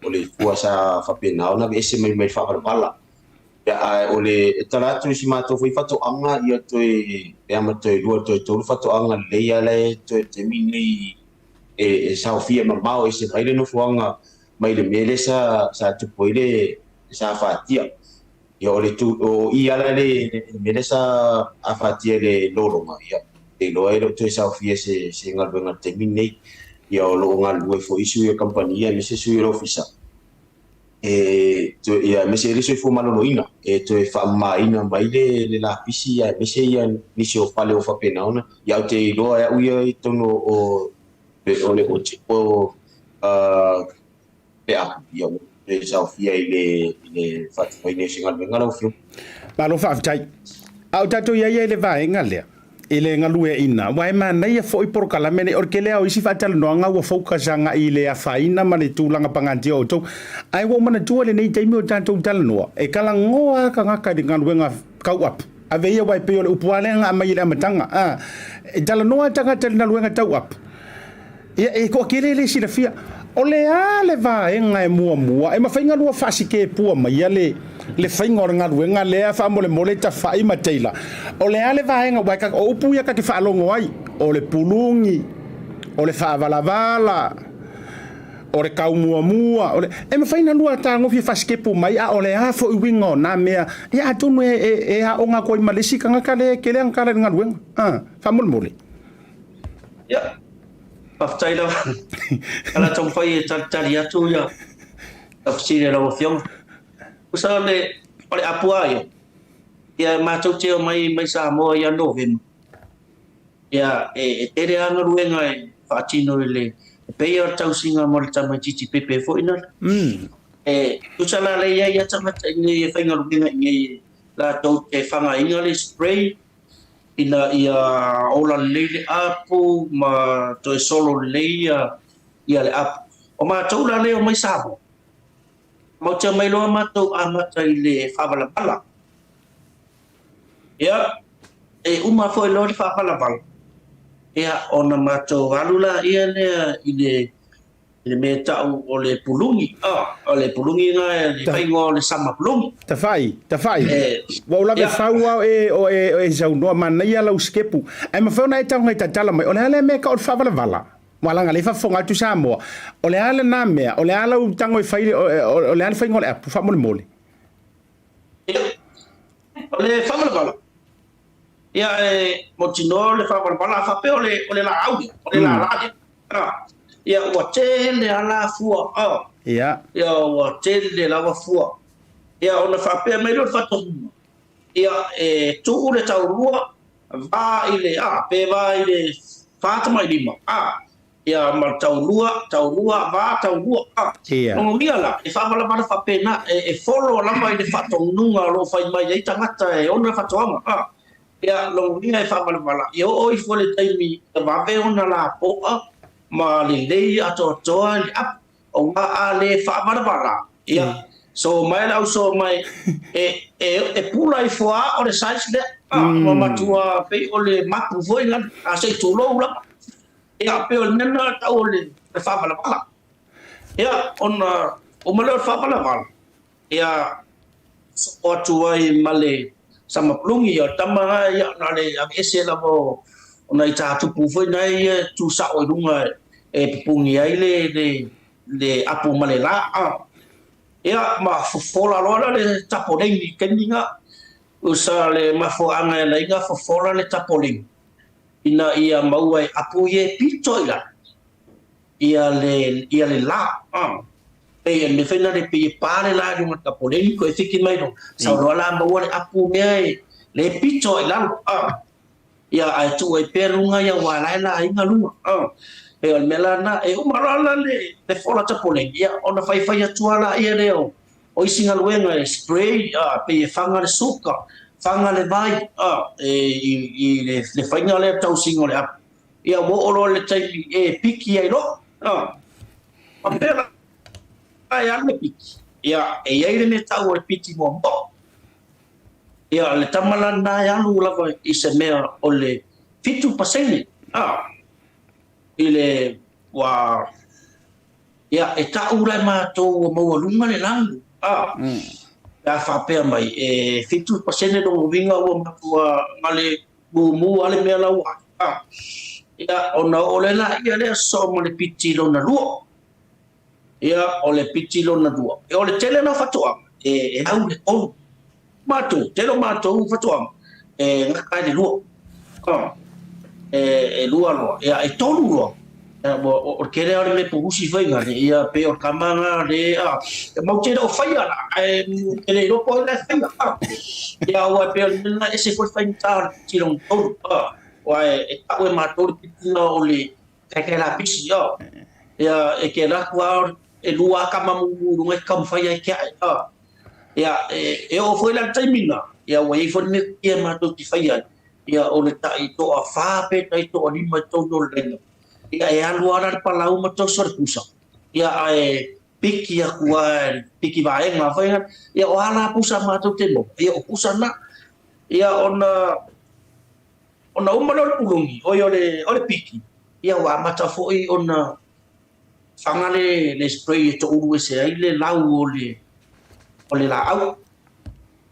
o le fua sa faapena ona aveese mai mai le faavalavala. Ia ae o le e tala atu i si matou foi faatoaga ia toe pe a ma toe lua toe tolu faatoaga lelei lava la e toe taimi nei e saofia mamao ese mai le nofoaga mai le mea lea sa sa tupu ai le sa afatia. Ia o le tu, o i ala le, le mea lea sa afatia i le lologa, ia, te iloa e le o toe saofia se, se galuega i le taimi lenei. Ia o lo o galulue foi sui o le kamupani aemaise sui o le ofisa e toe, ia aemaise le soifua maloloina e toe faamamaina mai le, le lapisi ia aemaise ia nisi o fale o faapena ona. Ia ou te iloa e au ia i totonu o, o le o, o, pe a ia ua toe saofia i le, i le faatinoina o se galuega lau Afioga. Malo faafetai. A o tatou i ai i le vaega lea, i le galueaiina, aua e manaia foi polokalame nei, o le tele lava o isi faatalanoaga ua focus agai i le afaina ma le tulaga pagatia o outou. Ae ua ou manatua i lenei taimi o tatou talanoa, e talanoa lava tagata i le galuega tauapu. Ave ia aua e pei o le upu lava lea na aumai i le amataga, a, e talanoa lava tagata i le galuega tauapu. Ia, e toatele le silafia, o le a le vaega e muamua e mafai ona lua faasikepua maia le le faiga o le galuega lea faamolemole Tafai ma Taylor. O le a le vaega aua e o upu ia ta te faalogo ai, o le pulungi, o le faavalavala, o le tau muamua, o le e mafai ona lua tagofie faasikepu mai a o le a foi uiga o na mea. Ia atonu e e e aoga atu ai ma le isi tagata lea e tele ana tala i le galuega. A, faamolemole. Ia, faafetai lava. O le a taumafai e talitali atu ia lau fesili a lau Afioga. Tusa o le, o le apu lava ia, ia matou te omai mai Samoa ia Novema, ia e, e tele lava galuega e faatino i le, e pei o le tausiga mo le tamaitiiti pepe foi lale. E tusa la lea i ai lava tagata i inei e faigaluega i inei latou te fagaina le spray, ina ia ola lelei le apu ma toe solo lelei ia le apu. O matou la lea e omai Samoa, Matou te omai loa matou amata i le faavalavala. Ia, e uma foi loa le faavalavala, ia ona matou alu laia lea i le i le mea e tau o le puluni, o le puluni lena e faaigoa o le sama puluni. Tafai, Tafai, ua ou lave fau lava o e, o e saunoa, manaia lau sikepu. Ae mafai ona e tago e tatala mai, o le a lea mea e tau o le faavalavala? Ua leaga lea e faafofoga atu Samoa, o le a lena mea, o le a lau tago e fai, o le a le faiga o le apu, faamolemole. Ia, o le faavalavala, ia e mautinoa o le faavalavala, a faapea o le, o le laau lea, o le lala lea, a, ia ua tele lava la fua, a, Ia. ia ua tele lava fua. Ia ona faapea mai lea o le faatonuga, ia e tuu le taulua va i le, a, pe va i le 4.5, a, ia ma le taulua, taulua, va, taulua, a. Ia. Lona uiga la, e faavalavala faapena, e, e follow lava i le faatonuga o lo o fai mai ai tagata e ona faatoaga, a. Ia, lona uiga e faavalavala, ia oo ifo i le taimi ia vave ona lapoa ma lelei atoatoa le apu. Aua a le faavalavala, ia, so mai le au so mai, e, e, e pula ifo lava o le size lea, a, ua matua pei o le mapu foi lana, a se i tulou lava. Ia, pei o le mea lena e tau o le faavalavala. Ia, ona uma lea o le faavalavala, Ia soo atu ai ma le Samapulungi, ia o le tama lena ia na o le aveese lava o nai tātupu foi na ia e tu sao i luga e pupuni ai le le le apu ma le la. Ia ma fofola loa la le tapoleni i le taimi lena. Usa le mafuaaga e ala ai ona fofola le tapoleni ina ia maua e apu ia e pito i lalo. Ia le, ia le la, a. Pei e le mea foi lea pei e pa le la i luga o le tapoleni koe fiki mai loa, sau loa la maua le apu mea e le pito ai i lalo, a. Ia ae tuu ai pea luga ia aua la e laina luga, a. Pei o le mea la lena, e uma loa la le, le fola tapoleni, ia ona faifai atu lava laia lea o, o isi galuega e spray, a, pei e faga le suka, faga le vai, a, e, i, i le, le faiga lea tausiga o le apu. Ia ua oo loa i le taimi e piki ai loa. Faapea la e alu le piki, ia e i ai le mea tau o le piki muamua. Ia le tama la lena e alu lava i se mea o le 7% i le ua ia e tau la e matou ua maualuga le lanu pe a faapea mai e 7% lona uiga ua matua gale mumu lava le mea la ua a. Ia, ona oo lea laia lea soo ma le piti lona lua. Ia, o le piti lona lua. Ia, o le tele la o faatoaga, e, e au le tolu. Matou, tele o matou faatoaga, e gata ai le lua. A, e, e lua loa. Ia, e tolu loa. Ia, ua, o le tele lava o le mea purusi foi gale, ia, pei o le tama lena le, a, e matou te le o faia la, ae e le iloa po o ai la e faia, a. Ia, aua e pei o le mea lena e ese foi le faigata o le piti lona tolu, a, aua e tau e matou le piti lena o le kaikai lapisi, a. Ia, e te alu atu lava e lua lava tama mumu i luga e te taumafai ai e te ae, a. Ia, e oo foi la i le taimi lena, ia ua i ai foi le mea e matou te faia ai, ia o le tai toafa pe tai toalima i totonu o le laina. Ia e alu lava la le palau ma toso le pusa, ia ae piki atu lava i le piki vaega foi lea. Ia o a la pusa matou te maua, ia o pusa na. Ia ona ona uma lea o le puluni, oi o le o le piki, ia ua amata foi ona faga le le spray e toulu ese ai le lau o le o le laau.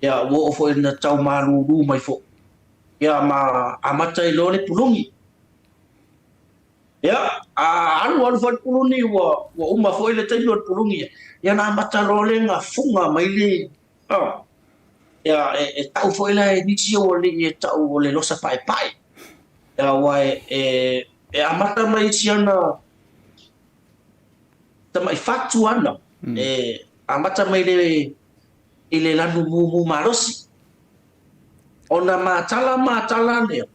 Ia ua oo foi ina tau malulu mai foi, ia ma amata ai loa le puluni. Ia, a alu alu foi le puluni ua ua uma foi le taimi o le puluni ia, ia ona amata loa lea ona fuga mai le a, ia e, e tau foi la e nisi o alii e tau o le losa paepae. Ia aua e, e, e amata mai si ana tamai fatu ana, e amata mai le i le lanu mumu malosi. Ona matala matala lea,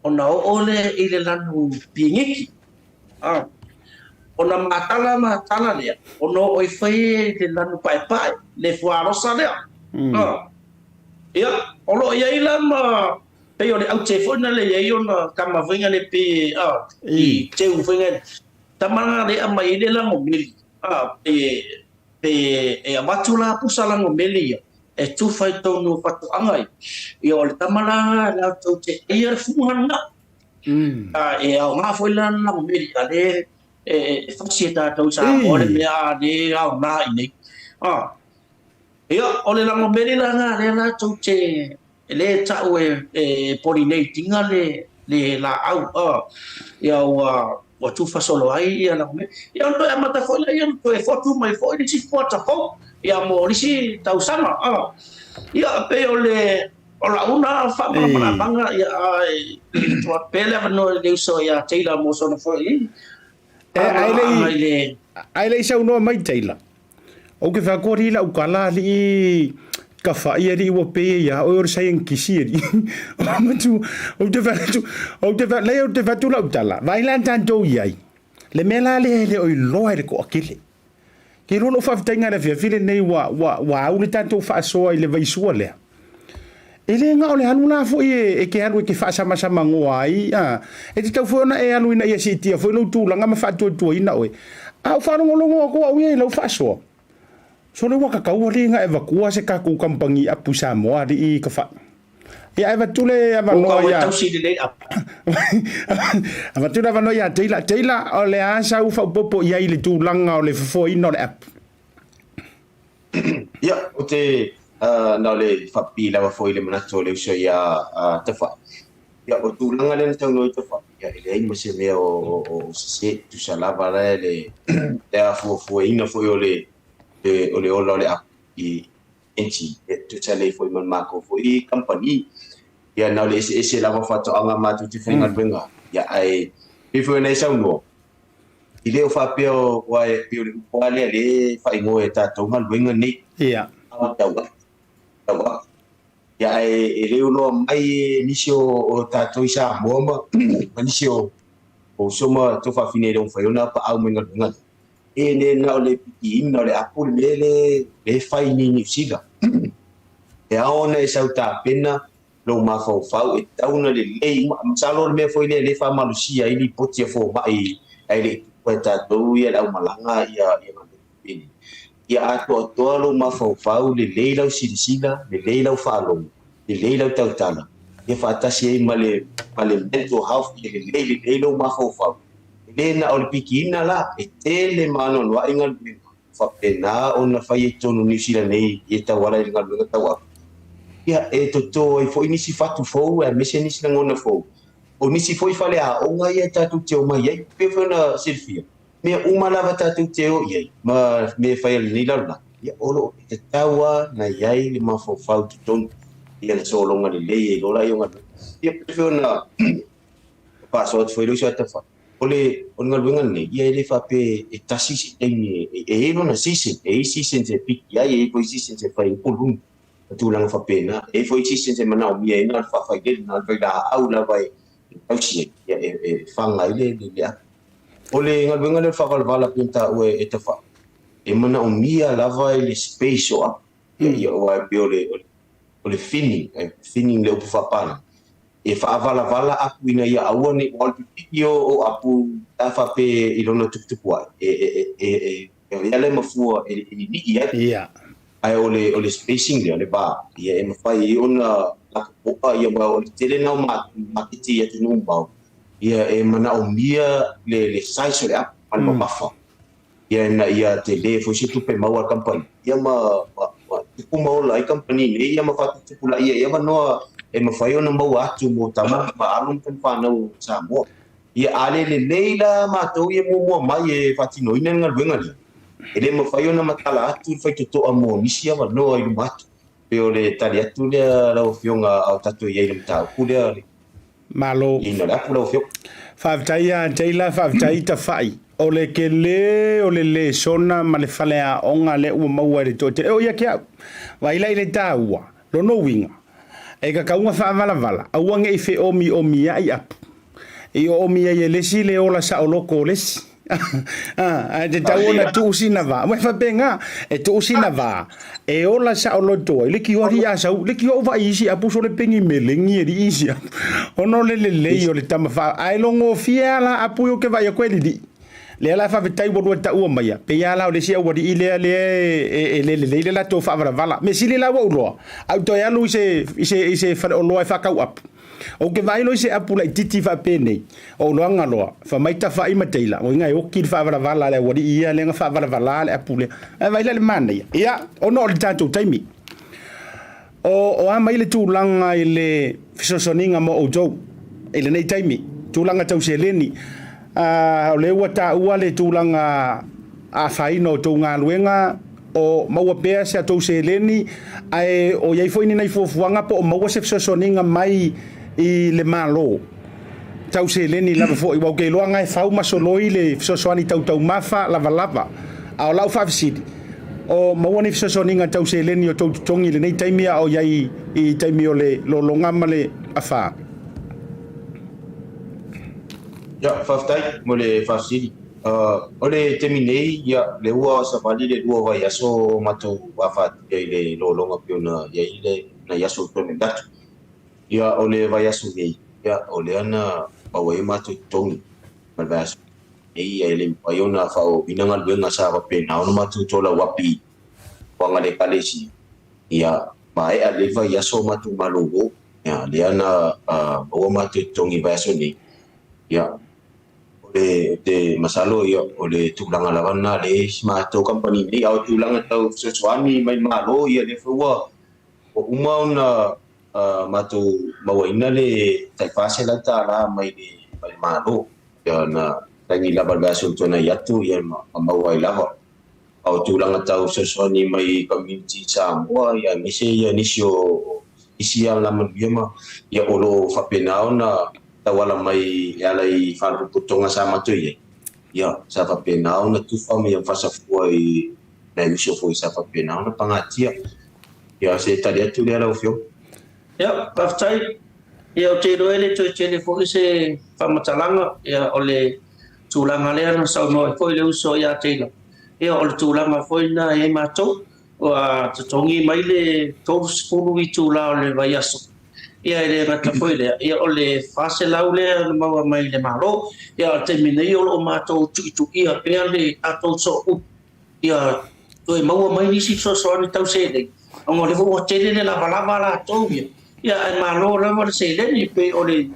ona oo lea i le lanu pigiki. A. Ona matala matala lea, ona oo ifo ai i le lanu paepae, le fuaalosa lea. A. Ia, o lo o i ai la ma, pei o le aute foi na le i ai ona tama foi na le pei e, a, i teu foi na, tama na le aumai ai le lagomeli, a, pei e. Pe e avatu la pusa lago meli ia, e tufa i totonu o fatoaga ia, ia o le tama la latou te aia le fuga lena. E aoga foi la le lago meli, a le e fasi e tatou i Samoa le mea a le aoga i inei. Ia, o le lago meli la lena lea latou te E le tau e pollinate ina le laau ia ua tufa solo ai ia lana mea. Ia ona toe amata foi lea ona toe fotu mai foi le isi fuata fou ia mo le isi tausaga. Ia e pei o le o lau na faamalamalamaga ia ae tuu atu pea le avanoa i le uso ia Taylor mo sona foi Ae le i saunoa mai Taylor, Ou te fai atu alii lau tala alii Tafa'i alii ua pei e ia oe o le saienitisi alii. Ou te fai atu, ou te fai, leai ou te fai atu lau tala, vaai la tatou i ai, le mea la lea e le o iloa e le toatele. Ke iloa lou faafetaiga i le afiafi lenei ua, ua, ua au le tatou faasoa i le vaisua lea. E le na o le alu la foi e te alu e te faasamasamanoa ai, a, e tatau foi ona e alu ina ia siitia foi lou tulaga ma faatuatuaina oe. A ou faalogologo atu au ia i lau faasoa, sole ua tatau alii ona e avatua se tatou kamupani apu i Samoa alii Tafa'i. Ia e avatu le avanoa ia avatu le avanoa ia Taylor. Taylor, o le a sau faaopoopo i ai i le tulaga o le fofoaina o le apu? Ia, ou te na o le faapipii lava foi i le manatu o le uso ia Tafa'i. Ia, o le tulaga lea na saunoa ai Tafa'i, ia e leai ma se mea o sese, tusa lava la le afuafuaina foi o le o le ola o le apu i NG, e tusa lelei foi ma le matou foi kamupani. Ia, na o le eseese lava o faatoaga matou te faigaluega ai. Ia, ae pei foi ona e saunoa, E le o faapea aua e pei o le upu lava lea o lea e faaigoa e tatou galuega nei. Ia. Tau atu, tau atu. Ia ae e le iloa mai e nisi o tatou i Samoa ma ma nisi o uso ma tuafafine e le o mafai ona paau mai i galuega nei. E le na o le pikiina o le apu le mea lea e fai nei i Niu Sila. E ao ona e sau tapena lou mafaufau e tatau ona lelei uma. Masalo o le mea foi lea lea e faamalosia ai lipoti a fomai ae le i tuua e tatou ia le aumalaga ia galuega penei. Ia atoatoa lou mafaufau, lelei lau silasila, lelei lau faalogo, lelei lau tautala, ia faatasi ai ma le ma le mental health ia lelei lelei lou mafaufau. E le na o le pikiina la, e tele ma anoanoai galuega faapena ona fai ai totonu o Niu Sila nei e tauala i le galuega tauave, ia, e toto ai foi nisi fatu fou aemaise nisi lagona fou. O nisi foi faleaoga ia tatou te omai ai, pei foi ona silafia, mea uma lava tatou te o i ai ma mea e fai a lenei lalolagi, ia, o lo o tatau lava ona i ai le mafaufau i totonu ia na sologa lelei ai loa lea o galuega. Ia, pei foi ona faasoa atu foi le uso a Tafa, O le o le galuega lenei, ia e le faapea e tasi se taimi e i ai lona season, e i ai seasons e piki ai, e i ai foi seasons e fai ai puluni ma tulaga faapena. E i ai foi seasons e manaomia ai na o le faafailele, na o le vailaau lava e tausi ai, ia e faga ai le le apu. O le galuega lea o le faavalavala pei ona taua e Tafa'i, e manaomia lava i le space o apu. Ia ia aua e pei o le o le thinning, thinning le upu faapalagi, e faavalavala apu ina ia aua ne i, aua o le pipii o apu pe a faapea i lona tuputupu ae, e, e, e, e, e avea lea ma fua e lilii ai. Ia. Ae o le, o le spacing lea, o le va, ia e mafai ai ona lakapoa, ia aua o le tele lena o maketi i atunuu mamao, ia e manaomia le, le size o le apu ma le mamafa. Ia ina ia tele foi se tupe maua a le kamupani, ia ma, ma, ma tupu ma ola ai kamupani nei, ia ma faatuputupulaia ai avanoa e mafai ona maua atu mo tama ma alo ma tama fanau o Samoa. Ia a le lelei la matou ia muamua mai e faatinoina le galuega lea, e le mafai ona matala atu le faitotoa mo nisi avanoa i luma atu. Pei o le tali atu lea lau Afioga a o tatou i ai i le mataupu lea. Malo. Ina le apu lau afioga. Faafetai ia Taylor, faafetai Tafa'i. O le tele o le lesona ma le faleaoga lea ua maua e le toatele. E oo ia te au, vaai la i le taua, lona uiga, e tatau ona faavalavala, aua ne i feomiomia'i apu. I oomi ai e le isi le ola saoloto o le isi. Ae tatau ona tuu sina va. Ua faapena, e tuu sina va, e ola saoloto ai le kioa alii a sau, le kioa ua vaai isi apu sole peni melegi e alii isi apu. Ona o le lelei o le tama fa, ae logofie lava la apu ia ou te vaai atu e lilii. Lea la faafetai ua lua taua maia, pei lava la o le isi aualii lea lea e le lelei le latou faavalavala. Mea sili la ua ou iloa, a ou toe alu i se, i se, i se faleoloa e faatau apu, ou te vaai loa i se apu laitiiti faapenei, o ou iloaga loa, fai mai tafai ma teila, uiga e oti le faavalavala a le aualii ia lea na faavalavala le apu lea. Ae vaai la i le manaia. Ia, ona o le tatou taimi. O, o a mai le tulaga i le fesoasoaniga mo outou i lenei taimi, tulaga tau seleni? A, o lea ua taua le tulaga afaina o tou galuega, o maua pea se atou seleni, ae o i ai foi ni nai fuafuaga po o maua se fesoasoaniga mai i le Malo tau seleni lava foi, aua ou te iloa na e fau ma soloi le fesoasoani tau taumafa lavalava. A o lau faafesili, o maua ni fesoasoaniga tau seleni o tou totogi i lenei taimi a o i ai i taimi o le lologa ma le afa? Ia, faafetai mo le faafesili. O le taimi nei, ia, lea ua savali le lua vaiaso o matou afatia i le lologa pei ona i ai le nai aso ua tuanai atu. Ia, o le vaiaso nei, ia, o lea na maua ai matou totogi ma le vaiaso nei, ia, e le mafai ona faaauauina galuega sa faapena ona matou tolauapi i fuaga a le Ekalesia. Ia, maea lelei vaiaso o matou malolo, ia, lea na maua matou totogi i vaiaso nei. Ia, o le, ou te masalo, ia, o le tulaga lava lena lea e i si matou kamupani nei, a o tulaga tau fesoasoani mai Malo, ia, lea foi ua uma ona matou mauaina le tai $400 mai le mai le Malo, ia na taimi lava i le vaiaso ua tuanai atu ia ma maua ai lava. A o tulaga tau fesoasoani mai community i Samoa ia aemaise ia nisi o isi alamanuia ma ia o lo o faapena ona tauala mai e ala i faalapotopotoga sa matou i ai, ia sa faapena ona tufa ma ia fasafua i nai uso foi sa faapena ona pagatia. Ia, se tali atu lea lau Afioga. Ia, faafetai. Ia, ou te iloa e le toe tele foi se faamatalaga. Ia, o le tulaga lea na saunoa ai foi le uso ia Taylor, ia, o le tulaga foi lena e i ai matou, ua totogi mai le 30 itula o le vaiaso. Ia, e le gata foi i lea, ia, o le $400 lea na maua mai le Malo. Ia, o le taimi nei o lo o matou tuituia pea le tatou sooupu ia toe maua mai nisi fesoasoani tau seleni, ona o lea foi ua tele le lavalava a latou ia, ia ae malo lava le seleni, pei o le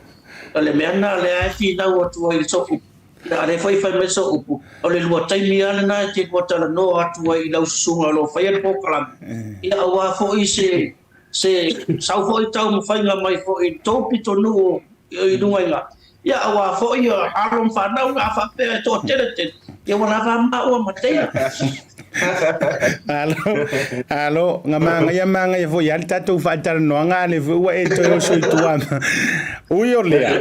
o le mea lena lea e finau atu ai i le sooupu, ia a o lea foi e fai mai le sooupu, o le lua taimi lava lena e te lua talanoa atu ai i lau susuga o lo o faia le polokalame, ia aua foi se se sau foi taumafaiga mai foi i le tou pitonuu i luga i ina, ia aua foi alo ma fanau na a faapea e toatele tele, ia ua lava maua ma teina. Alo, alo, nga manaia manaia foi lava le tatou faatalanoaga a o lea foi ua e toe oso i tua ma. Ui o lea,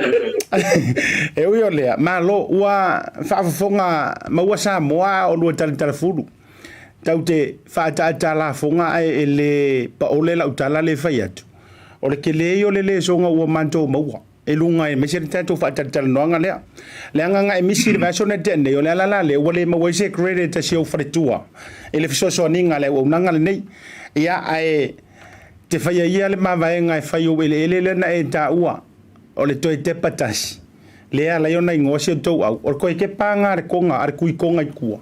e ui o lea, malo, ua faafofoga maua Samoa a o lua talatalafulu. Tau te faaataata lafoga ae e le paole lau tala le fai atu, o le tele ia o le lesoga ua matou maua e luga aemaise le tatou faatalatalanoaga lea. Leaga na e misi i le vaiaso na tea nei, o le ala la lea ua le maua ai se credit a si ou faletua i le fesoasoaniga a le auaunaga lenei. Ia, ae te faia ia le mavaega e fai ou eleele lea na e taua, o le toe tepa tasi. Lea ala ai ona igoa si o tou au, o le toe kepa ga a le koga, a le kui koga i tua.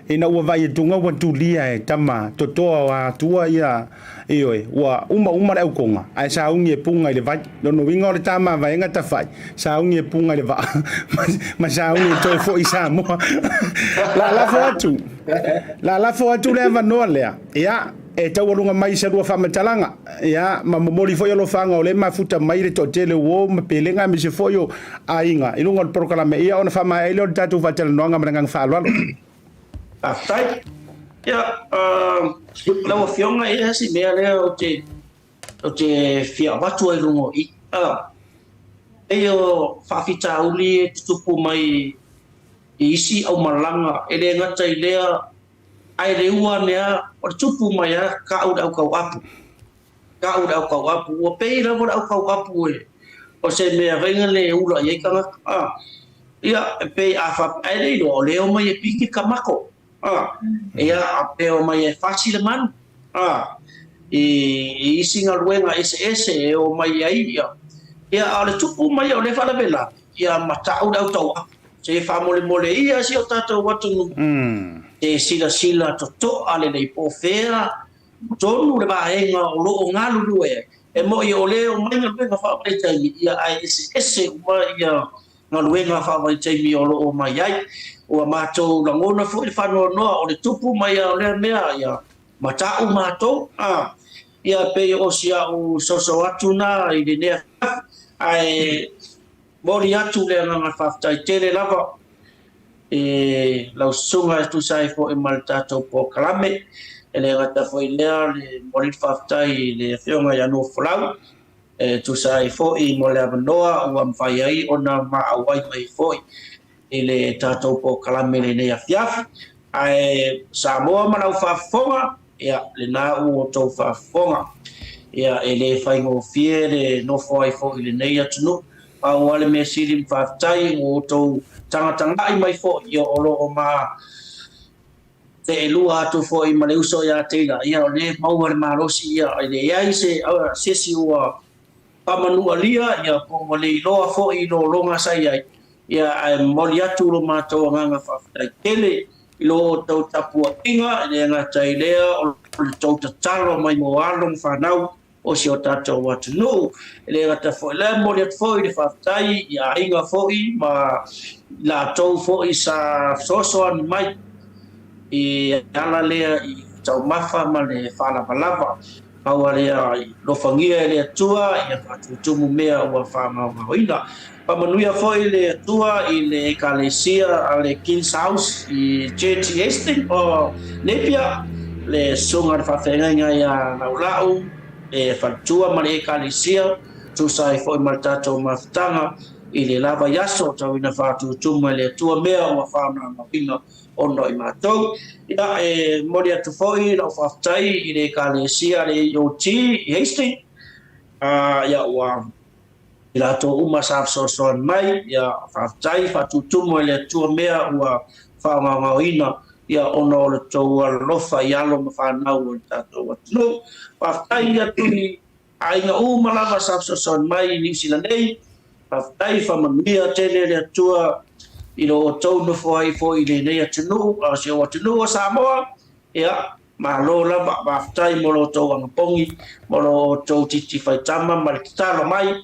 Ina ua vaai atu ga ua tulia e tama totoa o Atua ia, ioe, ua uma uma le au koga, ae sauni e puga i le vai. Lona uiga o le ta mavaega tafai, sauni e puga i le vaa, ma sauni e toe foi i Samoa. La lafo atu, la lafo atu le avanoa lea, ia, e taualuga mai i sa lua faamatalaga, ia, ma momoli foi alofaga o lea e mafuta mai le toatele o uo ma pelega aemaise foi o aiga i luga o le polokalame, ia, ona faamaea ai lea o le tatou faatalanoaga ma le agaga faaaloalo. Faafetai. Ia, lau Afioga, e i ai si mea lea ou te, ou te fia avatu ai i luga o i. Pei o faafitauli e tutupu mai i isi aumalaga, e le gata i lea, Ae le ua ane a, o le tupu mai a, ka'u le aukauapu, ka'u le aukauapu, ua pei lava le aukauapu e, o se mea faiga le ula i ai tagata, a. Ia, e pei a faapea, ae le iloa o lea e omai e piki ka mako, a. Ia, a pe omai e fasi le manu, a. I, i isi galuega eseese e omai ai, ia. Ia, a o le tupu mai o lea faalavelave, ia ma ta'u le autauapu. Se i faamolemoleia si o tatou atunuu, se silasila totoa lelei po o fea tonu le vaega o lo o galulue ai. E moni o lea e omai galuega faavaitaimi, ia ae eseese uma ia galuega faavaitaimi o lo o omai ai. Ua matou lagona foi le faanoanoa o le tupu mai lava o lea mea, ia mata'u matou, a, ia pei o si a'u soso atu na i lenei afiafi, ae momoli atu le agaga faafetai tele lava i lau susuga e tusa ai foi ma le tatou polokalame. E le gata foi i lea, le momoli le faafetai i le Afioga ia Nofolau e tusa ai foi mo le avanoa ua mafai ai ona ma auai mai foi i le tatou polokalame i lenei afiafi. Ae Samoa ma lau faafofoga, ia, lena ua outou faafofoga. Ia, e le faigofie le nofo ai foi i lenei atunuu. Pau lava le mea sili ma faafetai ua outou tagatagai mai foi, ia o lo o ma teelua atu foi ma le uso ia Taylor, ia o lea e maua le malosi, ia e leai se isi ua faamanualia, ia po ua le iloa foi i lologa sa i ai, ia ae momoli atu lo matou agaga faafetai tele i lo outou tapuaiga, e le gata i lea o le tou tatalo mai mo alo ma fanau o si o tatou atunuu. E le gata foi i lea, e momoli atu foi le faafetai i aiga foi ma i latou foi sa fesoasoani mai i ala lea i taumafa ma le faalavalava. Pau lava lea i alofagia e le Atua ia faatutumu mea ua faagaogaoina. Faamanuia foi le Atua i le Ekalesia a le King's House i Church i Hastings o Napier, le Susuga i le Faafeagaiga ia Laulau, le faletua ma le Ekalesia, tusa ai foi ma le tatou mafutaga i le la vaiaso, tauina faatutumu e le Atua mea ua faagaogaoina ona o i matou. Ia, e momoli atu foi lau faafetai i le Ekalesia a le AOT i Hastings, ia ua i latou uma sa fesoasoani mai, ia faafetai, faatutumu e le Atua mea ua faagaogaoina, ia ona o le tou alolofa i alo ma fanau o le tatou atunuu. Faafetai atu i aiga uma lava sa fesoasoani mai i Niu Sila nei, faafetai, faamanuia tele le Atua i lo outou nofo ai foi i lenei atunuu, a o si ou atunuu o Samoa, ia Malo lava, faafetai mo lo outou agapogi, mo lo outou titi faitama ma le tatalo mai.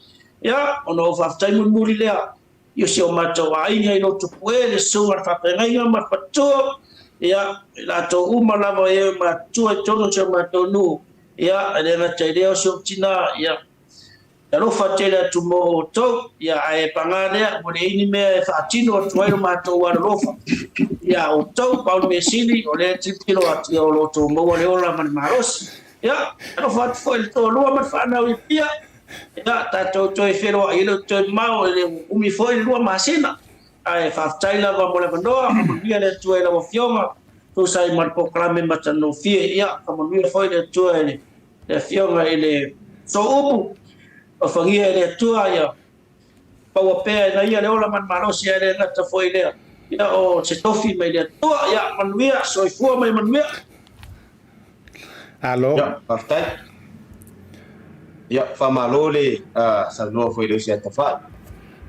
Ia, ona ou faafetai mulimuli lea i si o matou aiga i Lotopue, le susuga i le faafeagaiga ma le faletua, ia, i latou uma lava e matutua i totonu o si o matou nuu, ia, e le gata i lea o si ou tina, ia, E alofa tele atu mo outou, ia, ae paga lea, ua leai ni mea e faatino atu ai lo matou alolofa iā outou. Pau le mea sili, o lea e tilotilo atu, ia, o lo outou maua le ola ma le malosi. Ia, e alofa atu foi i le toalua ma le fanau i Apia. Ia, tatou toe feiloai, e le o toe mamao, e le o umi foi le 2 masina. Ae faafetai lava mo le avanoa, faamanuia le Atua i lau Afioga, tusa ai ma le polokalame matagofie. Ia, faamanuia foi le Atua i le Le Afioga i le Sooupu, alofagia e le Atua ia maua pea e ia le ola ma le malosi ae le gata foi i lea, ia o se tofi mai le Atua. Ia manuia, soifua ma ia manuia. Alo. Ia, faafetai. Ia, faamalo le saunoa foi i le usi a Tafai.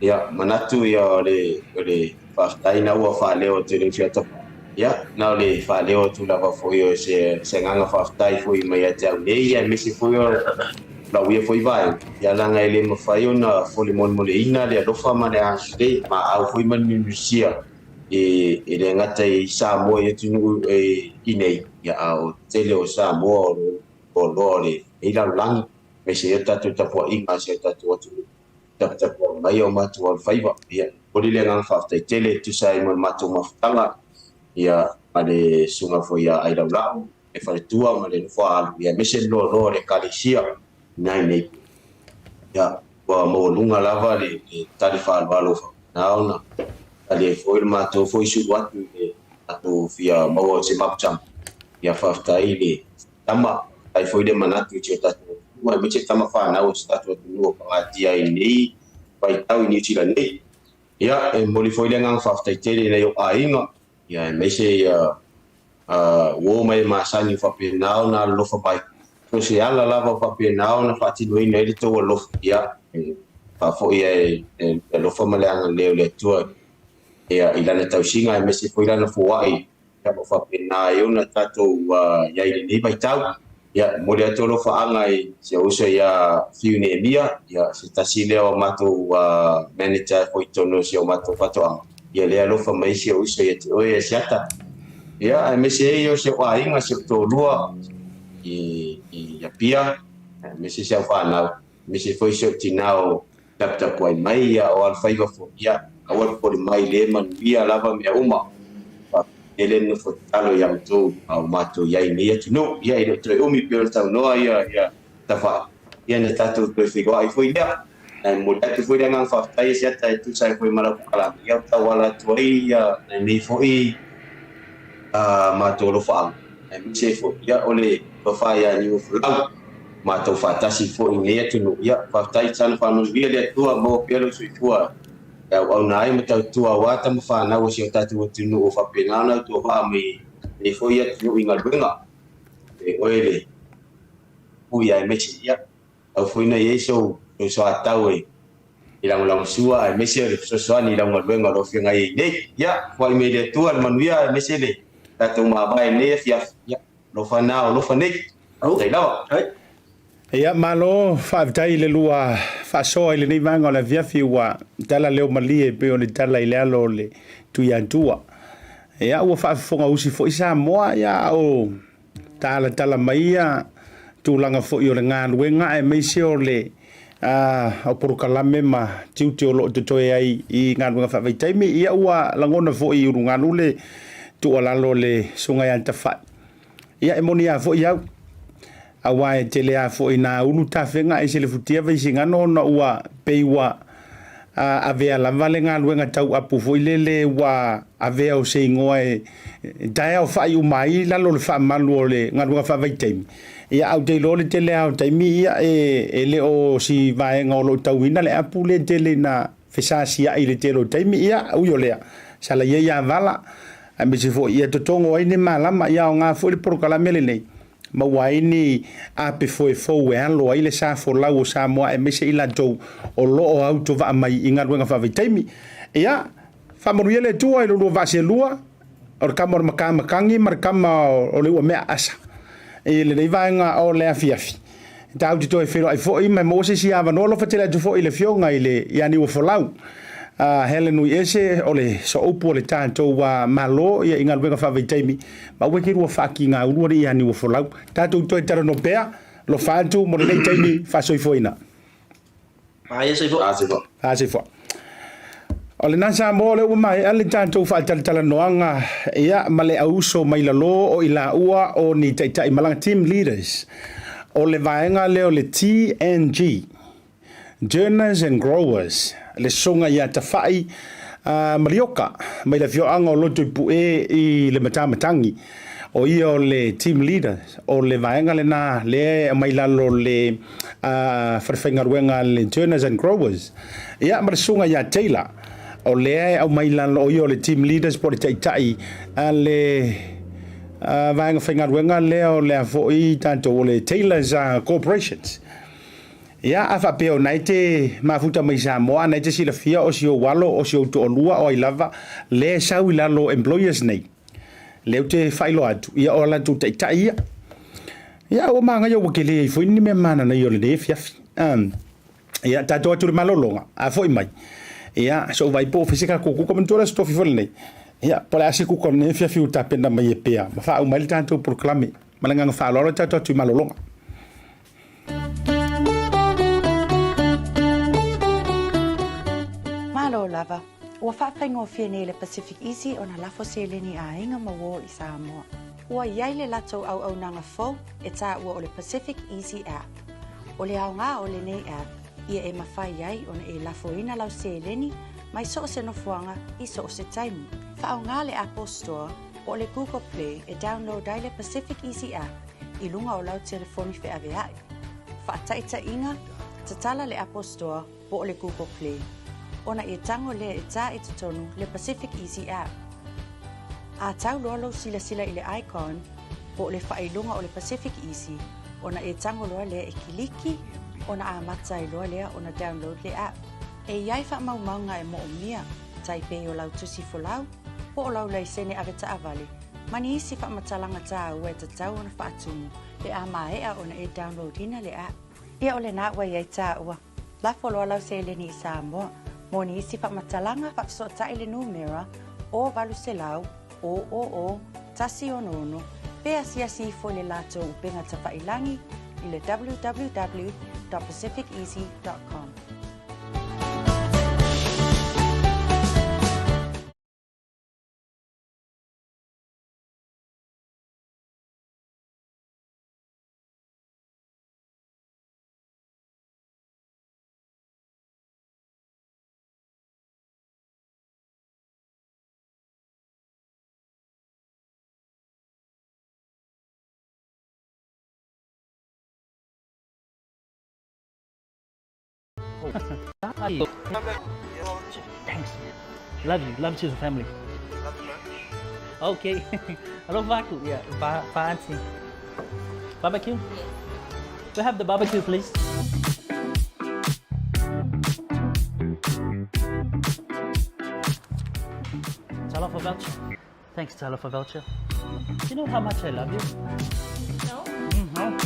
Ia, manatu ia o le, o le faafetai na ua faaleo atu e le usi a Tafai. Ia, na o le faaleo atu lava foi o se, se agaga faafetai foi mai ia te au nei, aemaise foi o lau ia foi vaega, ia leaga e le mafai ona folemolemoleina le alofa ma le agalelei maau foi ma le nusinusia e, e le gata i Samoa i atunuu e, i nei, ia, a o tele o Samoa o lo o loa o lenei lalolagi, aemaise ai o le tatou tapuaiga a si o tatou atunuu. Taputapuai mai o matou alofaiva. Ia, momoli le agaga faafetai tele e tusa ai ma le matou mafutaga, ia, ma le susuga foi ia Ailaulau, le faletua ma le nofoaalo, ia, aemaise le loaloa o le Ekalesia i nai nei. Ia, ua maualuga lava le, le tali faaaloalo o faapena ona tali ai foi le matou foi sulu atu i le matou fia maua o se mafutaga. Ia, faafetai i le Tama, faafetai foi le manatu i si o tatou atunuu aemaise tama fanau o si tatou atunuu o pagatia ai i lenei vaitau i Niu Sila nei. Ia, e momoli foi le agaga faafetai tele i nai ou aiga, ia aemaise ia uo ma e masani o faapena ona alolofa mai. So se ala lava o faapena ona faatinoina ai le tou alofa, ia, e faafoi e le alofa ma le agalelei o le Atua. Ia, i lana tausiga aemaise foi lana foai, ia, o faapena ai ona tatou i ai i lenei vaitau. Ia, e momoli atu alofaaga i si ou uso ia Fiu Neemia, ia, se tasi lea o matou manager foi i totonu o si o matou faatoaga, ia lea alofa mai ai si ou uso ia te oe e Asiata. Ia, aemaise ai o si ou aiga, si ou toalua i Apia, aemaise si au fanau, aemaise foi si ou tina o taputapuai mai ia o alofaiva foi, ia, aua le popole mai le manuia lava mea uma. Faatele le nofo tatalo ia outou a o matou i ai i lenei atunuu. Ia, e le o toe umi pei ona saunoa ia ia Tafa'i, ia na tatou toe feiloai foi lea. Ae momoli atu foi le agaga faafetai e Siata e tusa ai foi ma lau polokalame, ia o tauala atu ai ia lenei foi matou alofaaga, aemaise ai foi ia o le tofa ia Niuafolau. Matou faatasi foi i lenei atunuu. Ia, faafetai sana faamanuia le Atua, maua pea lou soifua e auauna ai ma tautua aua tama fanau a si o tatou atunuu o faapena ona autuavaa mai i lenei foi atunuu i galuega. E oe le pui aemaise, ia, tau foi na i ai sou soatau e lagolagosua aemaise o le fesoasoani i lau galuega o lo o feagai ai nei. Ia, foai mai le Atua le manuia aemaise le tatou mavae i lenei afiafi. Ia, Alofa na, alofa nei. Faafetai lava. Ia, malo faafetai i le lua faasoa i lenei vaega o le afiafi ua tala leo malie e pei o le tala i le alo o le Tuiatua. Ia, ua faafofoga usi foi Samoa, ia, a o talatala mai ia tulaga foi o le galuega aemaise o le o polokalame ma tiute o lo o totoe ai i galuega faavaitaimi. Ia ua lagona foi i ulugalu le tuualalo a le Susuga ia Tafai. Ia e moni lava foi au, aua e tele lava foi ina ulu tafega ae se futia vaisigano ona ua pei ua avea lava le galuega tauapu foi lele ua avea o se igoa e taeaofai uma ai i lalo o le faamalu o le galuega faavaitaimi. Ia, ae ou te iloa o le tele lava o taimi, ia, e le o si vaega o lo o tauina le apu lea e tele ina fesasiai i le tele o taimi. Ia, ui o lea, sala ia ia vala, aemaise foi ia totogo ai ni malama, ia aoga foi le polokalame lenei, maua ai ni ape foe fou e alo ai le sa folau o Samoa aemaise i latou o lo o autovaa mai i galuega faavaitaimi. Ia, faamanuia le Atua i lo lua vaa selua, o le kama o le makamakagi ma le kama o le uamea aasa i lenei vaega o le afiafi. Tatou te toe feiloai foi ma e maua se isi avanoa. Alofa tele atu foi i le Afioga i le ia Niuafolau Helen Nuiese o le sooupu o le tatou Malo i galuega faavaitaimi ma aua e te lua faatigaulu alii ia Niuafolau. Tatou toe talanoa pea. Alofa atu mo lenei taimi faasoifuaina. Soifua. O lena Samoa o lea ua maea le tatou faatalatalanoaga ia ma le auso mai lalo o i laua o ni taitai malaga team leaders o le vaega lea o le TNG Journers and Growers le sosoga ia Tafai Malioka mai le afioaga o Lotoipu'e i le Matamatagi. O ia o le team leader o le vaega lena lea e aumai lalo o le falefaigaluega a le Turners and Growers. Ia ma le susuga ia Taylor, o lea e aumai lalo o ia o le team leaders po o le taitai a le vaega faigaluega lea o le a foi tatou o le Taylor's Corporations. Ia, a faapea o na e te mafuta mai Samoa, na e te silafia o si ou alo, o si ou toalua, o ai lava, lea e sau i lalo o employers nei. Lea ou te faailoa atu, ia o a latou taitai ia. Ia, ua magaia ua kele ai foi ni mea mananaia o lenei afiafi. Ia, tatou atu i le malologa, a foi mai. Ia, so vai po o fai se tatou kuka, manatua le Aso Tofi foi lenei. Ia, po o le a se kuka o lenei afiafi ua tapena mai e pea, ma faauma ai le tatou polokalame. Ma le agaga faaaloalo, tatou atu i malologa. Malo lava. Ua faafaigofie nei le Pacific Easy ona lafo seleni a aiga ma uo i Samoa. Ua i ai le latou auaunaga fou e taua o le Pacific Easy App. O le aoga o lenei app, ia e mafai ai ona e lafoina lau seleni mai so o se nofoaga i so o se taimi. Faaaoga le Apple Store po o le Google Play e download ai le Pacific Easy App i luga o lau telefoni feaveaʻi. Faataitaiga, tatala le Apple Store po o le Google Play, ona e tago lea e tā i totonu le Pacific Easy App. A tau loa lou silasila i le icon po o le faailoga o le Pacific Easy, ona e tago loa lea e kiliki, ona amata ai loa lea ona download le app. E i ai faamaumauga e moomia. tai pei o lau tusi folau, po o lau laisene avetaavale, ma ni isi faamatalaga taua e tatau ona faatumu pe a maea ona e download ina le app. Ia o lena ua i ai taua. Lafo loa lau seleni i Samoa. Mo ni isi faamatalaga, faafesootai le numera 0800 000 166 pe asiasi ifo i le latou upega tafailagi i le www.pacificeasy.com. Thanks. Love you. Love to the family. Okay. Alofa aku. Yeah. Bye, bye auntie. Barbecue? We have the barbecue, please. Talofa voucher. Thanks, Talofa voucher. Do you know how much I love you? No. No.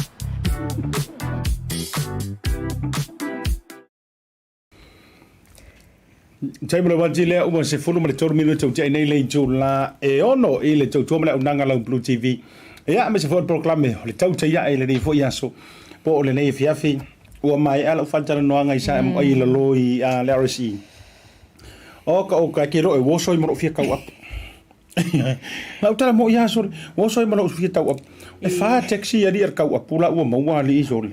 Taimi o le wati lea ua 13 minute o tiai nei le itu la e ono i le tautua ma le auaunaga lau Blue TV. Ia, aemaise foi o le polokalame o le tau taiae i lenei foi aso po o lenei afiafi. Ua maea lau faatalanoaga i sa ai i lalo i le RSE. Oka oka e ke loe woso i ma lou fia tau apu. Lau tala mo ia sole, woso i ma lou fia tau apu. E fa taxi ali ar kau apu la ua maua ali i sole.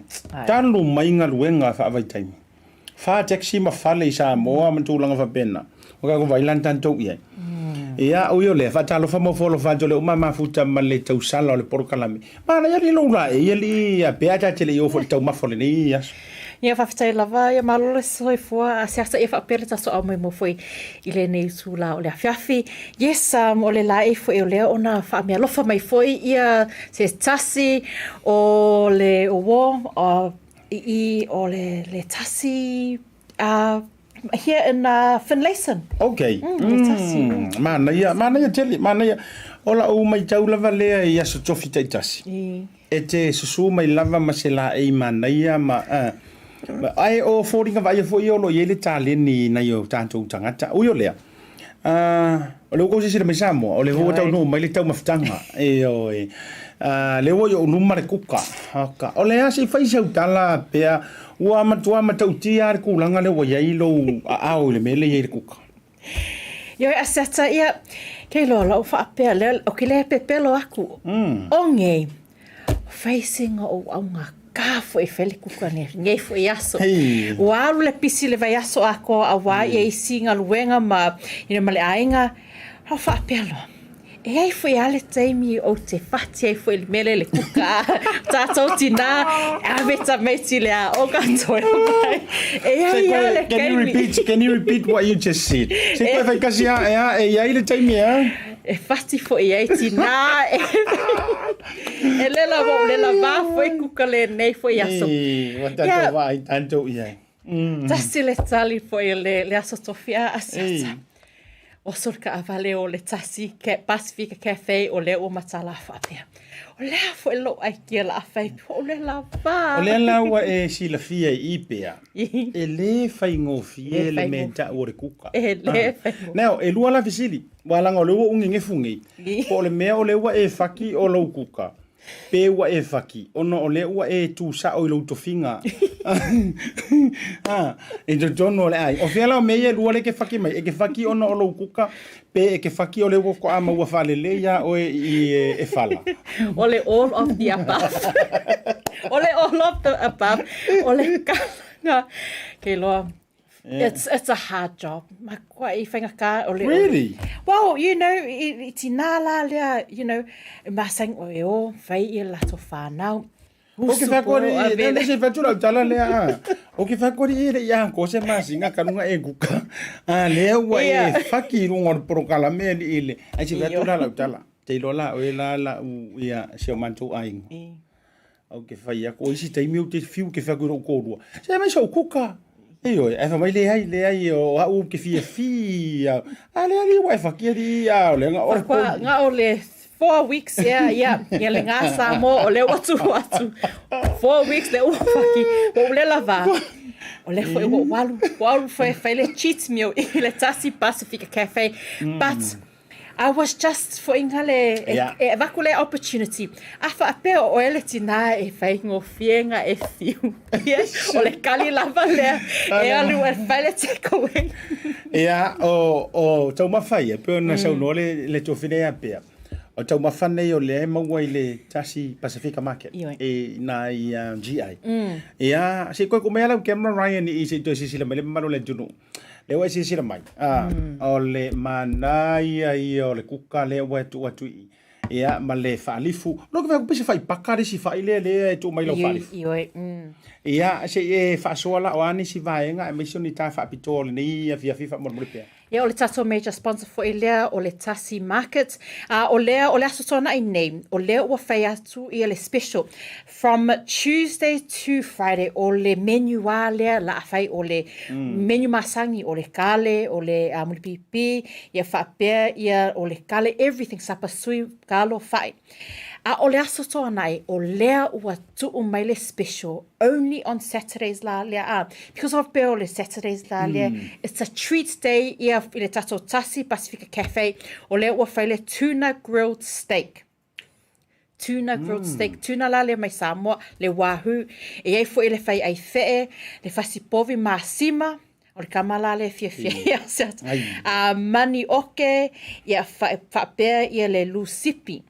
Talu mai galuega faavaitaimi. Fa taxi ma fale i Samoa ma tulaga faapena. O ka vai lan tantou i ai. Ia, ui o lea, faatalofa ma ofo alofa atu le uma mafuta ma le tausala o le polokalame. Manaia alii lou lae, ia alii ia pea ta te le i oo foi i le taumafa o lenei aso. Ia faafetai lava ia malo le soifua a seasa ia faapea le tatou aumoemoe foi i lenei itula o le afiafi. Yes, o le laei foi o lea ona faamealofa mai foi ia se tasi o le uo o i i o le le tasi here in Finlayson. Okay. Le tasi. Manaia, manaia tele, manaia. O lau matau lava lea i aso tofi taitasi. E te susu mai lava ma se laei manaia ma, ae o foliga vaaia foi ia o lo o i ai le taleni i nai o tatou tagata. Ui o lea, o lea ua tou silasila mai Samoa, o lea foi ua taunuu mai le taumafataga. Ioe. Lea ua i ou luma le kuka. Oka. O le a se i fai sau tala pea, ua matua matautia lava le tulaga lea ua i ai lou aao i le mea lea e i ai le kuka. Ioe Aseta, ia, kei loa lau faapea lea, o ke lea pepelo aku, o ngei, fai singa o auga ka foi fai le kuka nei, nei foi aso. Ua alu le pisi le vaiaso atoa auā ia isi galuega ma, you know, ma le aiga, lau faapea loa, E ai foi a le taimi ou te whati ai foi le mele le kuka a tātou tinā, ave tamaiti le aoga toe mai. E ai a le Can you taimi. repeat, can you repeat what you just said? Se koe whai kasi a, e a, e i ai le taimi e a? E whati foi ai tinā, e, e lela wau lela vā foi kuka le nei foi aso. E, wa tātou Yeah. wa ai tātou i ai. Tasi le tali foi le, le aso tofi a asiata. Oso le kaavale o le tasi ke, Pasifika Cafe o lea ua matala faapea. O lea foi lou aikia la fai po o le lava. O lea la ua e silafia i i pea, e lē faigofie le mea tau o le kuka. E lē faigofie. Now, e lua la fesili, ua laga o lea ua ou gegefu nei, po o le mea o lea ua e faki o lou kuka, Pe ua e faki, ona o lea ua e tu sao i lou tofiga i totonu o le aiga. O fea la o mea ia e lua lea e ke faki mai? E ke faki ona o lou kuka, pe e ke faki o lea ua faatoa maua faalelei iā oe i e fala? O le all of the above. O le all of the above. O le kalaga. Kei loa. It's, it's a hard job. Makuaʻi i faigata o le... Really? Well, you know, i, i tinā la lea, you know, e masani ʻoe e ō, fai ia latou whānau. O ke whakori i, ne se whatu lau tala lea a. O ke whakori i le ia ko se masinga kalunga e kuka. A lea ua e whaki i runga o le porokalame ali i le. Ai se whatu la lau tala. Te iloa la oe la la u ia si o matou aiga. Au ke whai aku, o isi taimi au te whiu ke whaku i rou kōrua. Se mai sau kuka. Ioe, ae fai mai leai, leai, o au ou te fiafia. A le alii ua e faki alii, a o le ga o le Kwa, nga o le 4 weeks, yeah, yeah, ia le ngā Samoa, o le ua tu atu. 4 weeks le ua faki, ua ule lava. O le foi ua walu, ua alu foi fai le cheat meal i le tasi Pasifika Cafe. But, I was just foʻiga le e, yeah. e avaku le opportunity. A faapea o oe le tinā e faigofie ga e fiu. Yes. O le kali lava lea e alu e fai le take away. Ia, o, o taumafa ia, pe ona saunoa le, le tofine ia pea. O taumafa nei o lea e maua i le tasi Pasifika Market. Ioe. E nā i GI. Ia, se i koe ku mea lau camera Ryan i se i toe silasila mai le mamalu o le atunuu. Lea ua e silasila mai, a, o le manaia ia o le kuka lea ua e tuu atu i i, ia, ma le faalifu. Lo ke pe se faipaka le isi fai lea lea e tuu mai lau faalifu. Ioe, mm. Ia, se i e faasoa la o a nisi vaega aemaise o ni ta faapitoa o lenei afiafi faamolemole pea. Ia, o le tatou major sponsor foi lea o le Tasi Market. A, o lea, o le Aso Toonai nei, o lea ua fai atu ia le special. From Tuesday to Friday o le menu a lea la a fai o le menu masani o le kale o le mulipipi ia faapea ia o le kale everything sapasui kalo fa'i. A o le Aso Toonai o lea ua tuu mai le special only on Saturdays la lea a because of pea o le Saturdays la lea it's a treat day ia i le tatou Tasi Pasifika Cafe o lea ua fai le tuna grilled steak. Tuna grilled steak, tuna la lea mai Samoa, le wahoo, e iai foi le fai ai fe'e, le fasi povi masima, o le kama la lea e fiafia ia se ata, a mani oke, ia faapea ia le lusipi,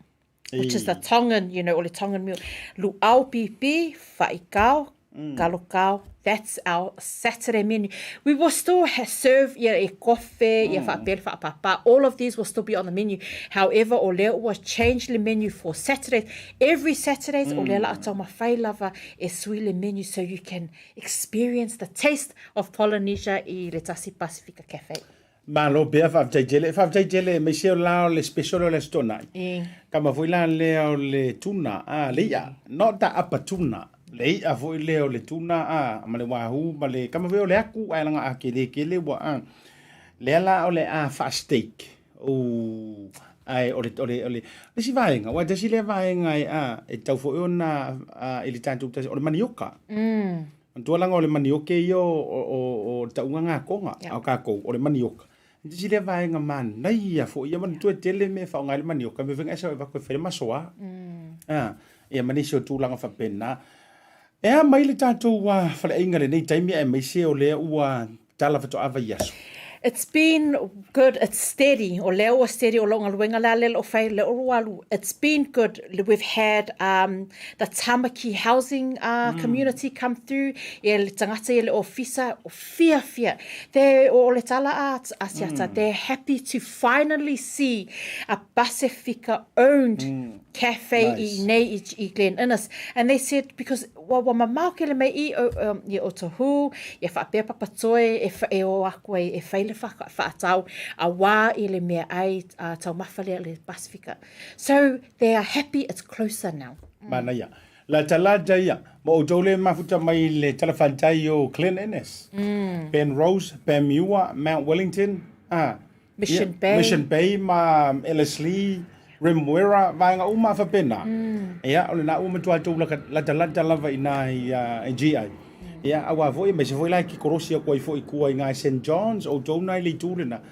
which is the Tongan, you know, o le Tongan meal, luau pipi, fa'ikao, Kalokao, that's our Saturday menu. We will still serve ia e kofe, ia faapea le faapapa, all of these will still be on the menu. However, o lea ua change le menu for Saturdays. Every Saturdays, o lea la a taumafai lava e sui le menu so you can experience the taste of Polynesia i le Tasi Pasifika Cafe. Malo pea, faafetai tele. Faafetai tele aemaise o la o le special o le Aso Toonai. Kama foi la lea o le tuna, a, le i'a, not the upper tuna, le i'a foi lea o le tuna, a, ma le wahoo, ma le, kama foi o le aku, ae laga a kele kele ua, a, lea la o le a faa-steak, oh, ae o le, o le, o le, le isi vaega, aua e tasi lea vaega e, a, e tatau foi ona, a, i le tatou tasi, o le manioka. Manatua laga o le manioke ia o le tauga gakoga a o kakou, o le manioka. Tasi lea vaega manaia foi ia, manatua e tele mea e faaaoga ai le manioka, mea foi na ese avatu e fai le masoa. Ia ma nisi o tulaga faapena. E a mai le tatou faleaiga i lenei taimi aemaise o lea ua tala faatoa vaiaso? It's been good, it's steady, o lea ua steady, o lou galuega la lea o lo o fai, lea o lo o alu, it's been good, we've had um, the Tamaki housing uh, mm. community come through, ia le tagata ia le ofisa, o fiafia, they, o le tala a, a siata, mm. they're happy to finally see a Pasifika owned mm. cafe nice. i nei i, i Glen Innes. And they said, because Ua, ua mamao kele mai i o, um, i Otahuhu, ia faapea Papatoe e, e o aku ai e fai le wha, whaatau a wā i le mea ai a taumafa lea le Pasifika. So they are happy it's closer now. Manaia. Latalata ia, ma outou le mafuta mai le talafatai o Glen Innes, mm. Ben Rose, Bamiua, Mount Wellington, ah, Mission Bay. Mission Bay ma Ellerslie, Remuera, vaega uma faapena. Ia, o lena ua matua tou latalata lava i ina i GI. Ia, aua foi, aemaise foi la e kikorosi atu ai foi i tua i ina i St John's, o outou na i le itu lena.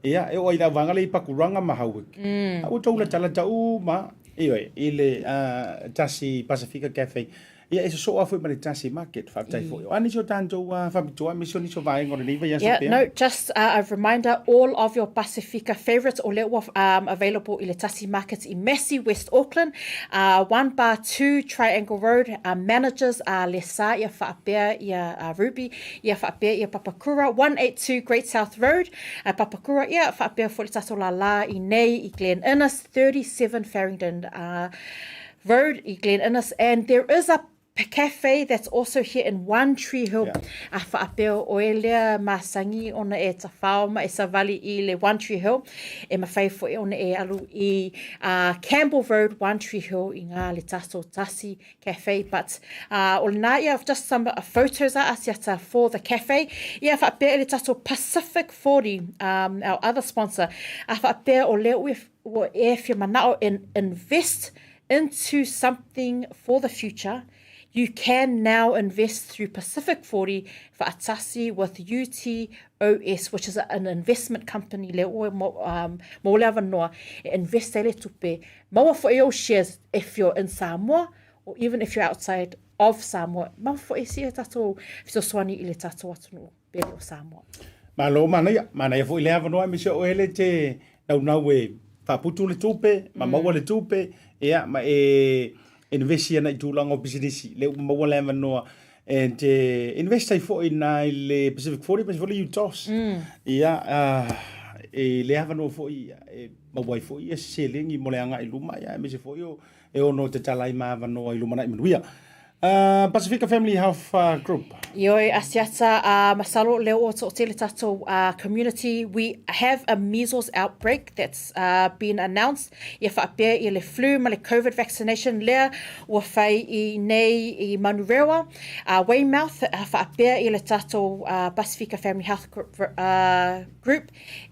Ia, e oo ai i le auvaega lea i Pakuranga ma Howick. A ua tou latalata uma, ioe, i le tasi Pasifika Cafe. Ia, e sosoo lava foi ma le tasi market, faafetai foi. O a nisi o tatou faapitoa aemaise o nisi o vaega o lenei vaiaso Yeah, pea? no, just a reminder, all of your Pasifika favourites o lea ua um, available i le Tasi Markets i Massey, West Auckland, 1 bar 2 Triangle Road, managers a Le Sa ia faapea ia Ruby, ia faapea ia Papakura, 182 Great South Road, Papakura, ia faapea foi le tatou lālā i nei i Glen Innes, 37 Farringdon Road i Glen Innes, and there is a cafe that's also here in One Tree Hill. Yeah. A faapea o oe lea masani ona e tafao ma e savali i le One Tree Hill, e mafai foi ona e alu i uh, Campbell Road, One Tree Hill i ngā le tato tasi cafe. But uh, o lena ia, just some uh, photos a asiata for the cafe. Ia faapea i le tato Pacific 40, um, our other sponsor. A faapea o lea ua ua e fia manao in invest into something for the future, you can now invest through Pacific 40 faatasi with UTOS, which is an investment company le oe mo, um, mo le avanoa e invest ai le tupe. Maua foi ou shares if you're in Samoa or even if you're outside of Samoa. Maua foi si e tatou fesoasoani i le tatou atunuu. pele o Samoa. Malo manaia, manaia foi le avanoa aemaise o oe le te naunau e faaputu le tupe, ma maua le tupe, ia, ma e invest ana i tulaga o pisinisi, lea ua maua le avanoa e te invest ai foi na i le Pacific 40 aemaise foi le UTOS. Ia, e le avanoa foi e maua ai foi ia se seleni mo le agai i luma, ia, aemaise foi o e ono tatala ai ma avanoa i lumanai manuia. Uh, Pasifika Family Health uh, Group. Ioe, Asiata, uh, masalo leo o to'otele tatou uh, community. We have a measles outbreak that's uh, been announced. Ia whaapea i le flu ma le COVID vaccination lea ua whai i nei i Manurewa, uh, Weymouth, uh, whaapea i le tatou uh, Pasifika Family Health Group, uh, Group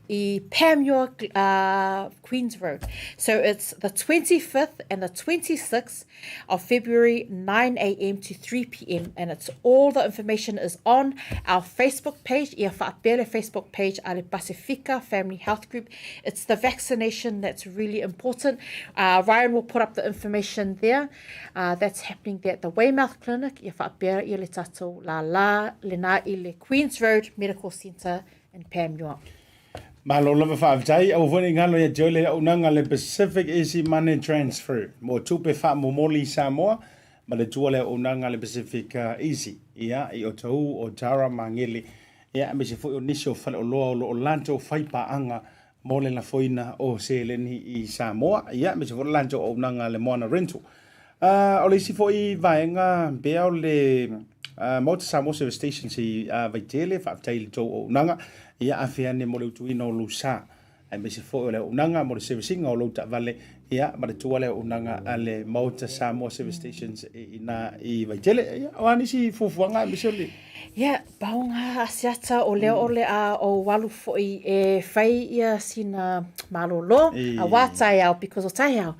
i Panmure, uh, Queens Road. So it's the 25th and the 26th of February, 9am to 3pm. And it's all the information is on our Facebook page, ia Whaapele Facebook page, a le Pasifika Family Health Group. It's the vaccination that's really important. Uh, Ryan will put up the information there. Uh, that's happening there at the Weymouth Clinic, ia Whaapele ia le tatou la la, le na i le Queens Road Medical Centre in Panmure. Malo lava faafetai, aua foi ne i galo ia te oe le auaunaga a le Pacific Easy Money Transfer mo tupe faamomoli i Samoa ma le tua le auaunaga a le Pacific Easy ia i Otahuhu, Otara, Magele ia aemaise foi o nisi o faleoloa o lo o latou fai paaga mo le lafoina o seleni i Samoa ia aemaise foi le latou auaunaga a le Moana Rental. Uh, o le isi foi vaega pea o le uh, Maota Samoa Service Station i uh, Vaitele, faafetai i le tou auaunaga, ia afe ane mo le utuina o lou sa. Aemaise foi o le auaunaga mo le service ina o lou taavale, ia ma le tua le auaunaga a le Maota Samoa Service Stations i ina i Vaitele. Ia, o a nisi fuafuaga aemaise o le... Ia, paoga asiata o lea o le a ou alu foi e fai ia sina malolo a wā taeao because o taeao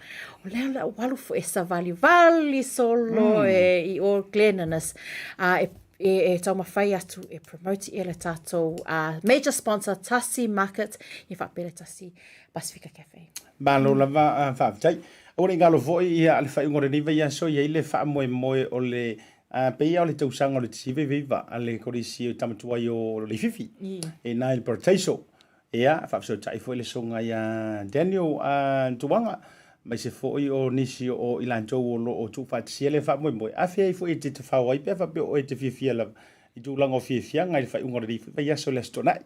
o lea o le a ou alu foi e savalivali solo mm. e i o Glen Innes a e e, e taumafai atu e promote ia le tātou uh, major sponsor Tasi Market i whaapele Tasi Pasifika Cafe. Malo mm. lava uh, faafetai. Aua ne i galo foi ia le faaiuga o lenei vaiaso i ai le faamoemoe o le A pei lava o le tausaga o le 1999 a le Kolisi o Tama Tuai o Leififi, e na i le Parataiso. Ia, faafesootai foi le susuga ia Daniel Tuaga, aemaise foi o nisi o i latou o lo o tuufaatasia lea faamoemoe. A fea ai foi e te tafao ai pe a faapea o oe e te fiafia lava i tulaga o fiafiaga i le faaiuga o lenei foi vaiaso i le Aso Toonai.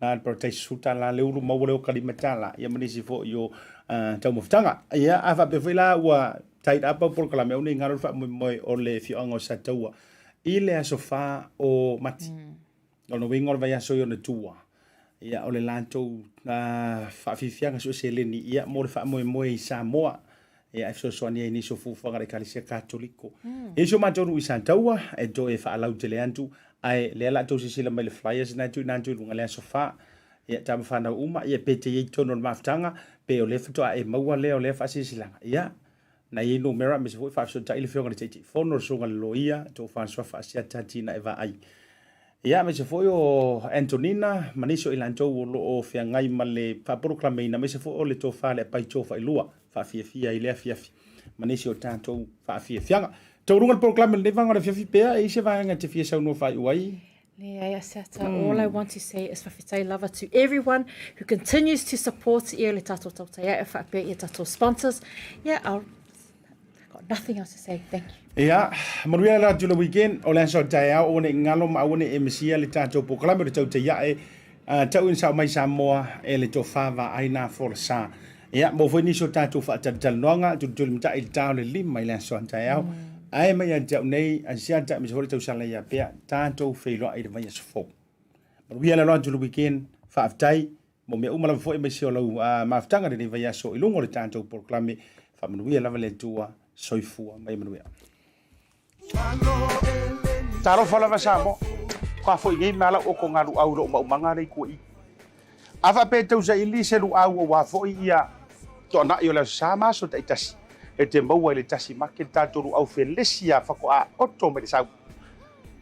Na le Parataiso $10 le ulu maua le oka $5 ia ma nisi foi o uh, taumafataga. Ia, a faapea foi la ua tied up au polokalame au nei galo le faamoemoe o le afioaga o Sataua i le aso 4 o Mati. Mm. O lona uiga o le vaiaso i ona tua. Ia, o le latou uh, faafiafiaga sue seleni ia mo le faamoemoe i Samoa. Ia, e fesoasoani ai i nisi o fuafuaga a le Ekalesia Katoliko. Mm. E si o matou nuu i Sataua, e toe faalautele atu, ae lea la tou silasila mai i le flyers na e tuuina atu i luga i le aso 4. Ia, tama fanau uma, ia pe te i ai i totonu o le mafutaga, pe o lea faatoa e maua lea o lea faasilasilaga. Ia, na i ai numera, aemaise foi faafesootai le Afioga i le Taitaifono, le Susuga i le Loia, Tofa Suafa Asiata Tina e Vaai. Ia, aemaise foi o Antonina ma nisi o i latou o lo o feagai ma le faapolokalameina, aemaise foi o le Tofa le Apai Tofailua, faafiafia i le afiafi ma nisi o tatou faafiafiaga. Taualuga le polokalame lenei vaega o le afiafi pea, e i ai se vaega e te fia saunoa faaiu ai? Leai, Asiata, mm. all I want to say is faafetai lava to everyone who continues to support ia le tatou tautai ae faapea ia tatou sponsors. Yeah, I'll got nothing else to say. Thank you. Ia, manuia le atu le weekend, o le aso taeao, aua ne i galo ma aua ne i e misia le tatou polokalame o le tautai ae, uh, tau ina sao mai Samoa e le tofa vaai nā folasa. Ia, mo foi nisi o tatou faatalitalinoaga, tulitulimatai i le ta o le 5 i le aso taeao. Mm. Ae mai ia te au nei, Asiata aemaise foi le tausaga ia pea, tatou feiloai i le vaiaso fou. Manuia le alo atu i le weekend, faafetai mo mea uma lava foi aemaise o lau mafutaga i lenei vaiaso i luga o le tatou polokalame. Faamanuia lava le Atua, soifua ma ia manuia. Talofa lava Samoa, ua foi nei ma lau oko galuau i lou maumaga lea i tua i. A faapea e tau saili se luau aua foi ia toanai o le Aso Sa ma aso taitasi, e te maua i le tasi make le tatou luau felesi a faatoa oto mai le sau.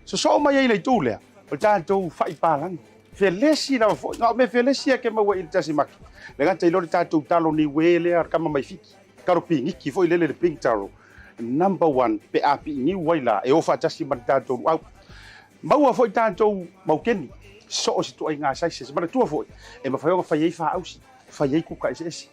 Sosoo mai ai le itu lea, o le tatou fai palagi. Felesi lava foi, na o mea felesi lava e te maua i le tasi make. Le gata i lea o le tatou talo niue lea o le tama mai Fiti, talo piniki foi lele le pink taro, number one pe a piiniu ai la e o faatasi ma le tatou luau. Maua foi tatou maukeni, so o se ituaiga sizes. Manatua foi, e mafai ona fai ai faausi, fai ai kuka eseese.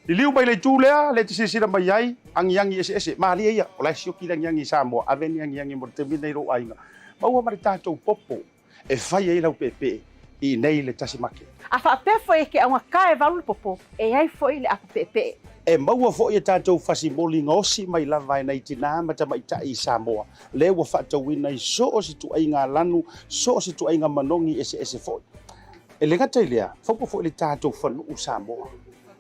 Liliu mai le itu lea, lea e te silasila mai ai, agiagi eseese. Malie ia, o la e sioki le agiagi i Samoa, ave ni agiagi mo le taimi lenei i lou aiga. Maua ma le tatou popo e fai ai lau peepee i inei i le tasi make. A faapea foi e ke augata e valu le popo, e i ai foi le apo peepee. E maua foi e tatou fasimoli gaosi mai lava e nai tinā ma tamaitai i Samoa, lea ua faatauina i so o se ituaiga lanu, so o se ituaiga manogi eseese foi. E le gata i lea, faupa foi le tatou fanuu Samoa,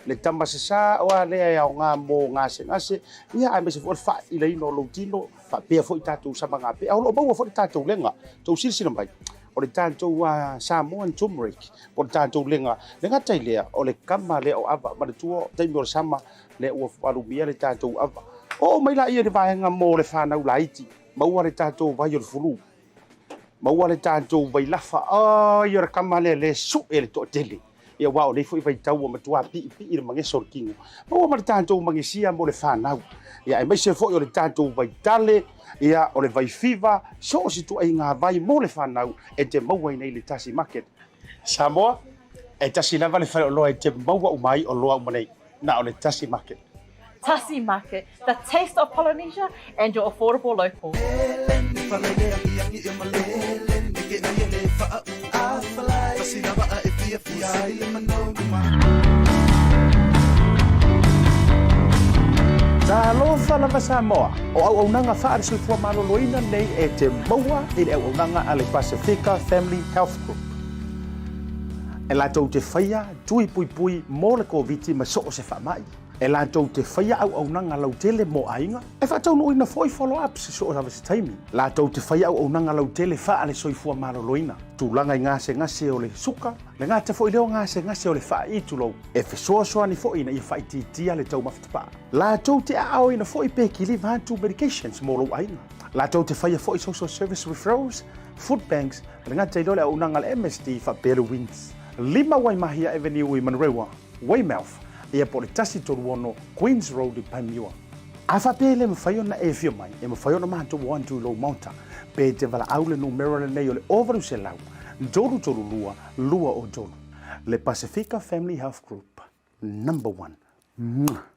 le tama sasā oa lea e aoga mo gasegase, ia aemaise foi o le faailaina o lou tino, faapea foi tatou samagapea. O lo o maua foi le tatou lega, tou silasila mai, o le tatou Samoan turmeric, po o le tatou lega. Le gata i lea, o le kama lea o ava, manatua o taimi o le sama, lea ua alumia le tatou ava. Oo mai laia i le vaega mo le fanau laiti, maua le tatou vai o le fulu, maua le tatou vailafa, ai o le kama lea le sue le toatele. Ia aua o nei foi vaitau ua matua piipii le mageso o le tino. Maua ma le tatou magesia mo le fanau. Ia aemaise foi o le tatou vaitale, ia o le vaifiva, so o se ituaiga vai mo le fanau e te maua i nei le tasi market. Samoa, e tasi lava le faleoloa e te maua uma ai oloa uma nei, na o le tasi market. Tasi Market, the taste of Polynesia and your affordable local. Talofa lava Samoa, o auaunaga faale-soifua maloloina nei e te maua i le auaunaga a le Pasefika Family Health Group. E latou te faia tui puipui mo le Koviti ma so o se faamai. E latou te faia auaunaga lautele mo aiga, e faataunuuina foi follow-ups i so o lava se taimi. Latou te faia auaunaga lautele faale-soifua maloloina, tulaga i gasegase o le suka, le gata foi lea o gasegase o le faai'i tulou, e fesoasoani foi ina ia faaitiitia le taumafa tapaa. Latou te aaoina foi pe kiliva atu medications mo lou aiga. Latou te faia foi social service referrals, food banks, le gata i lea o le auaunaga a le MSD faapea le WINS. 5 Waimahia Avenue i Manurewa. Weymouth, ia po o le 136 Queens Road i Panmure. A faapea e le mafai ona e afio mai, e mafai ona matou o atu i lou maota, pe te valaau le numera lenei o le 0800 332 203. Le Pasifika Family Health Group, number one. Mwah!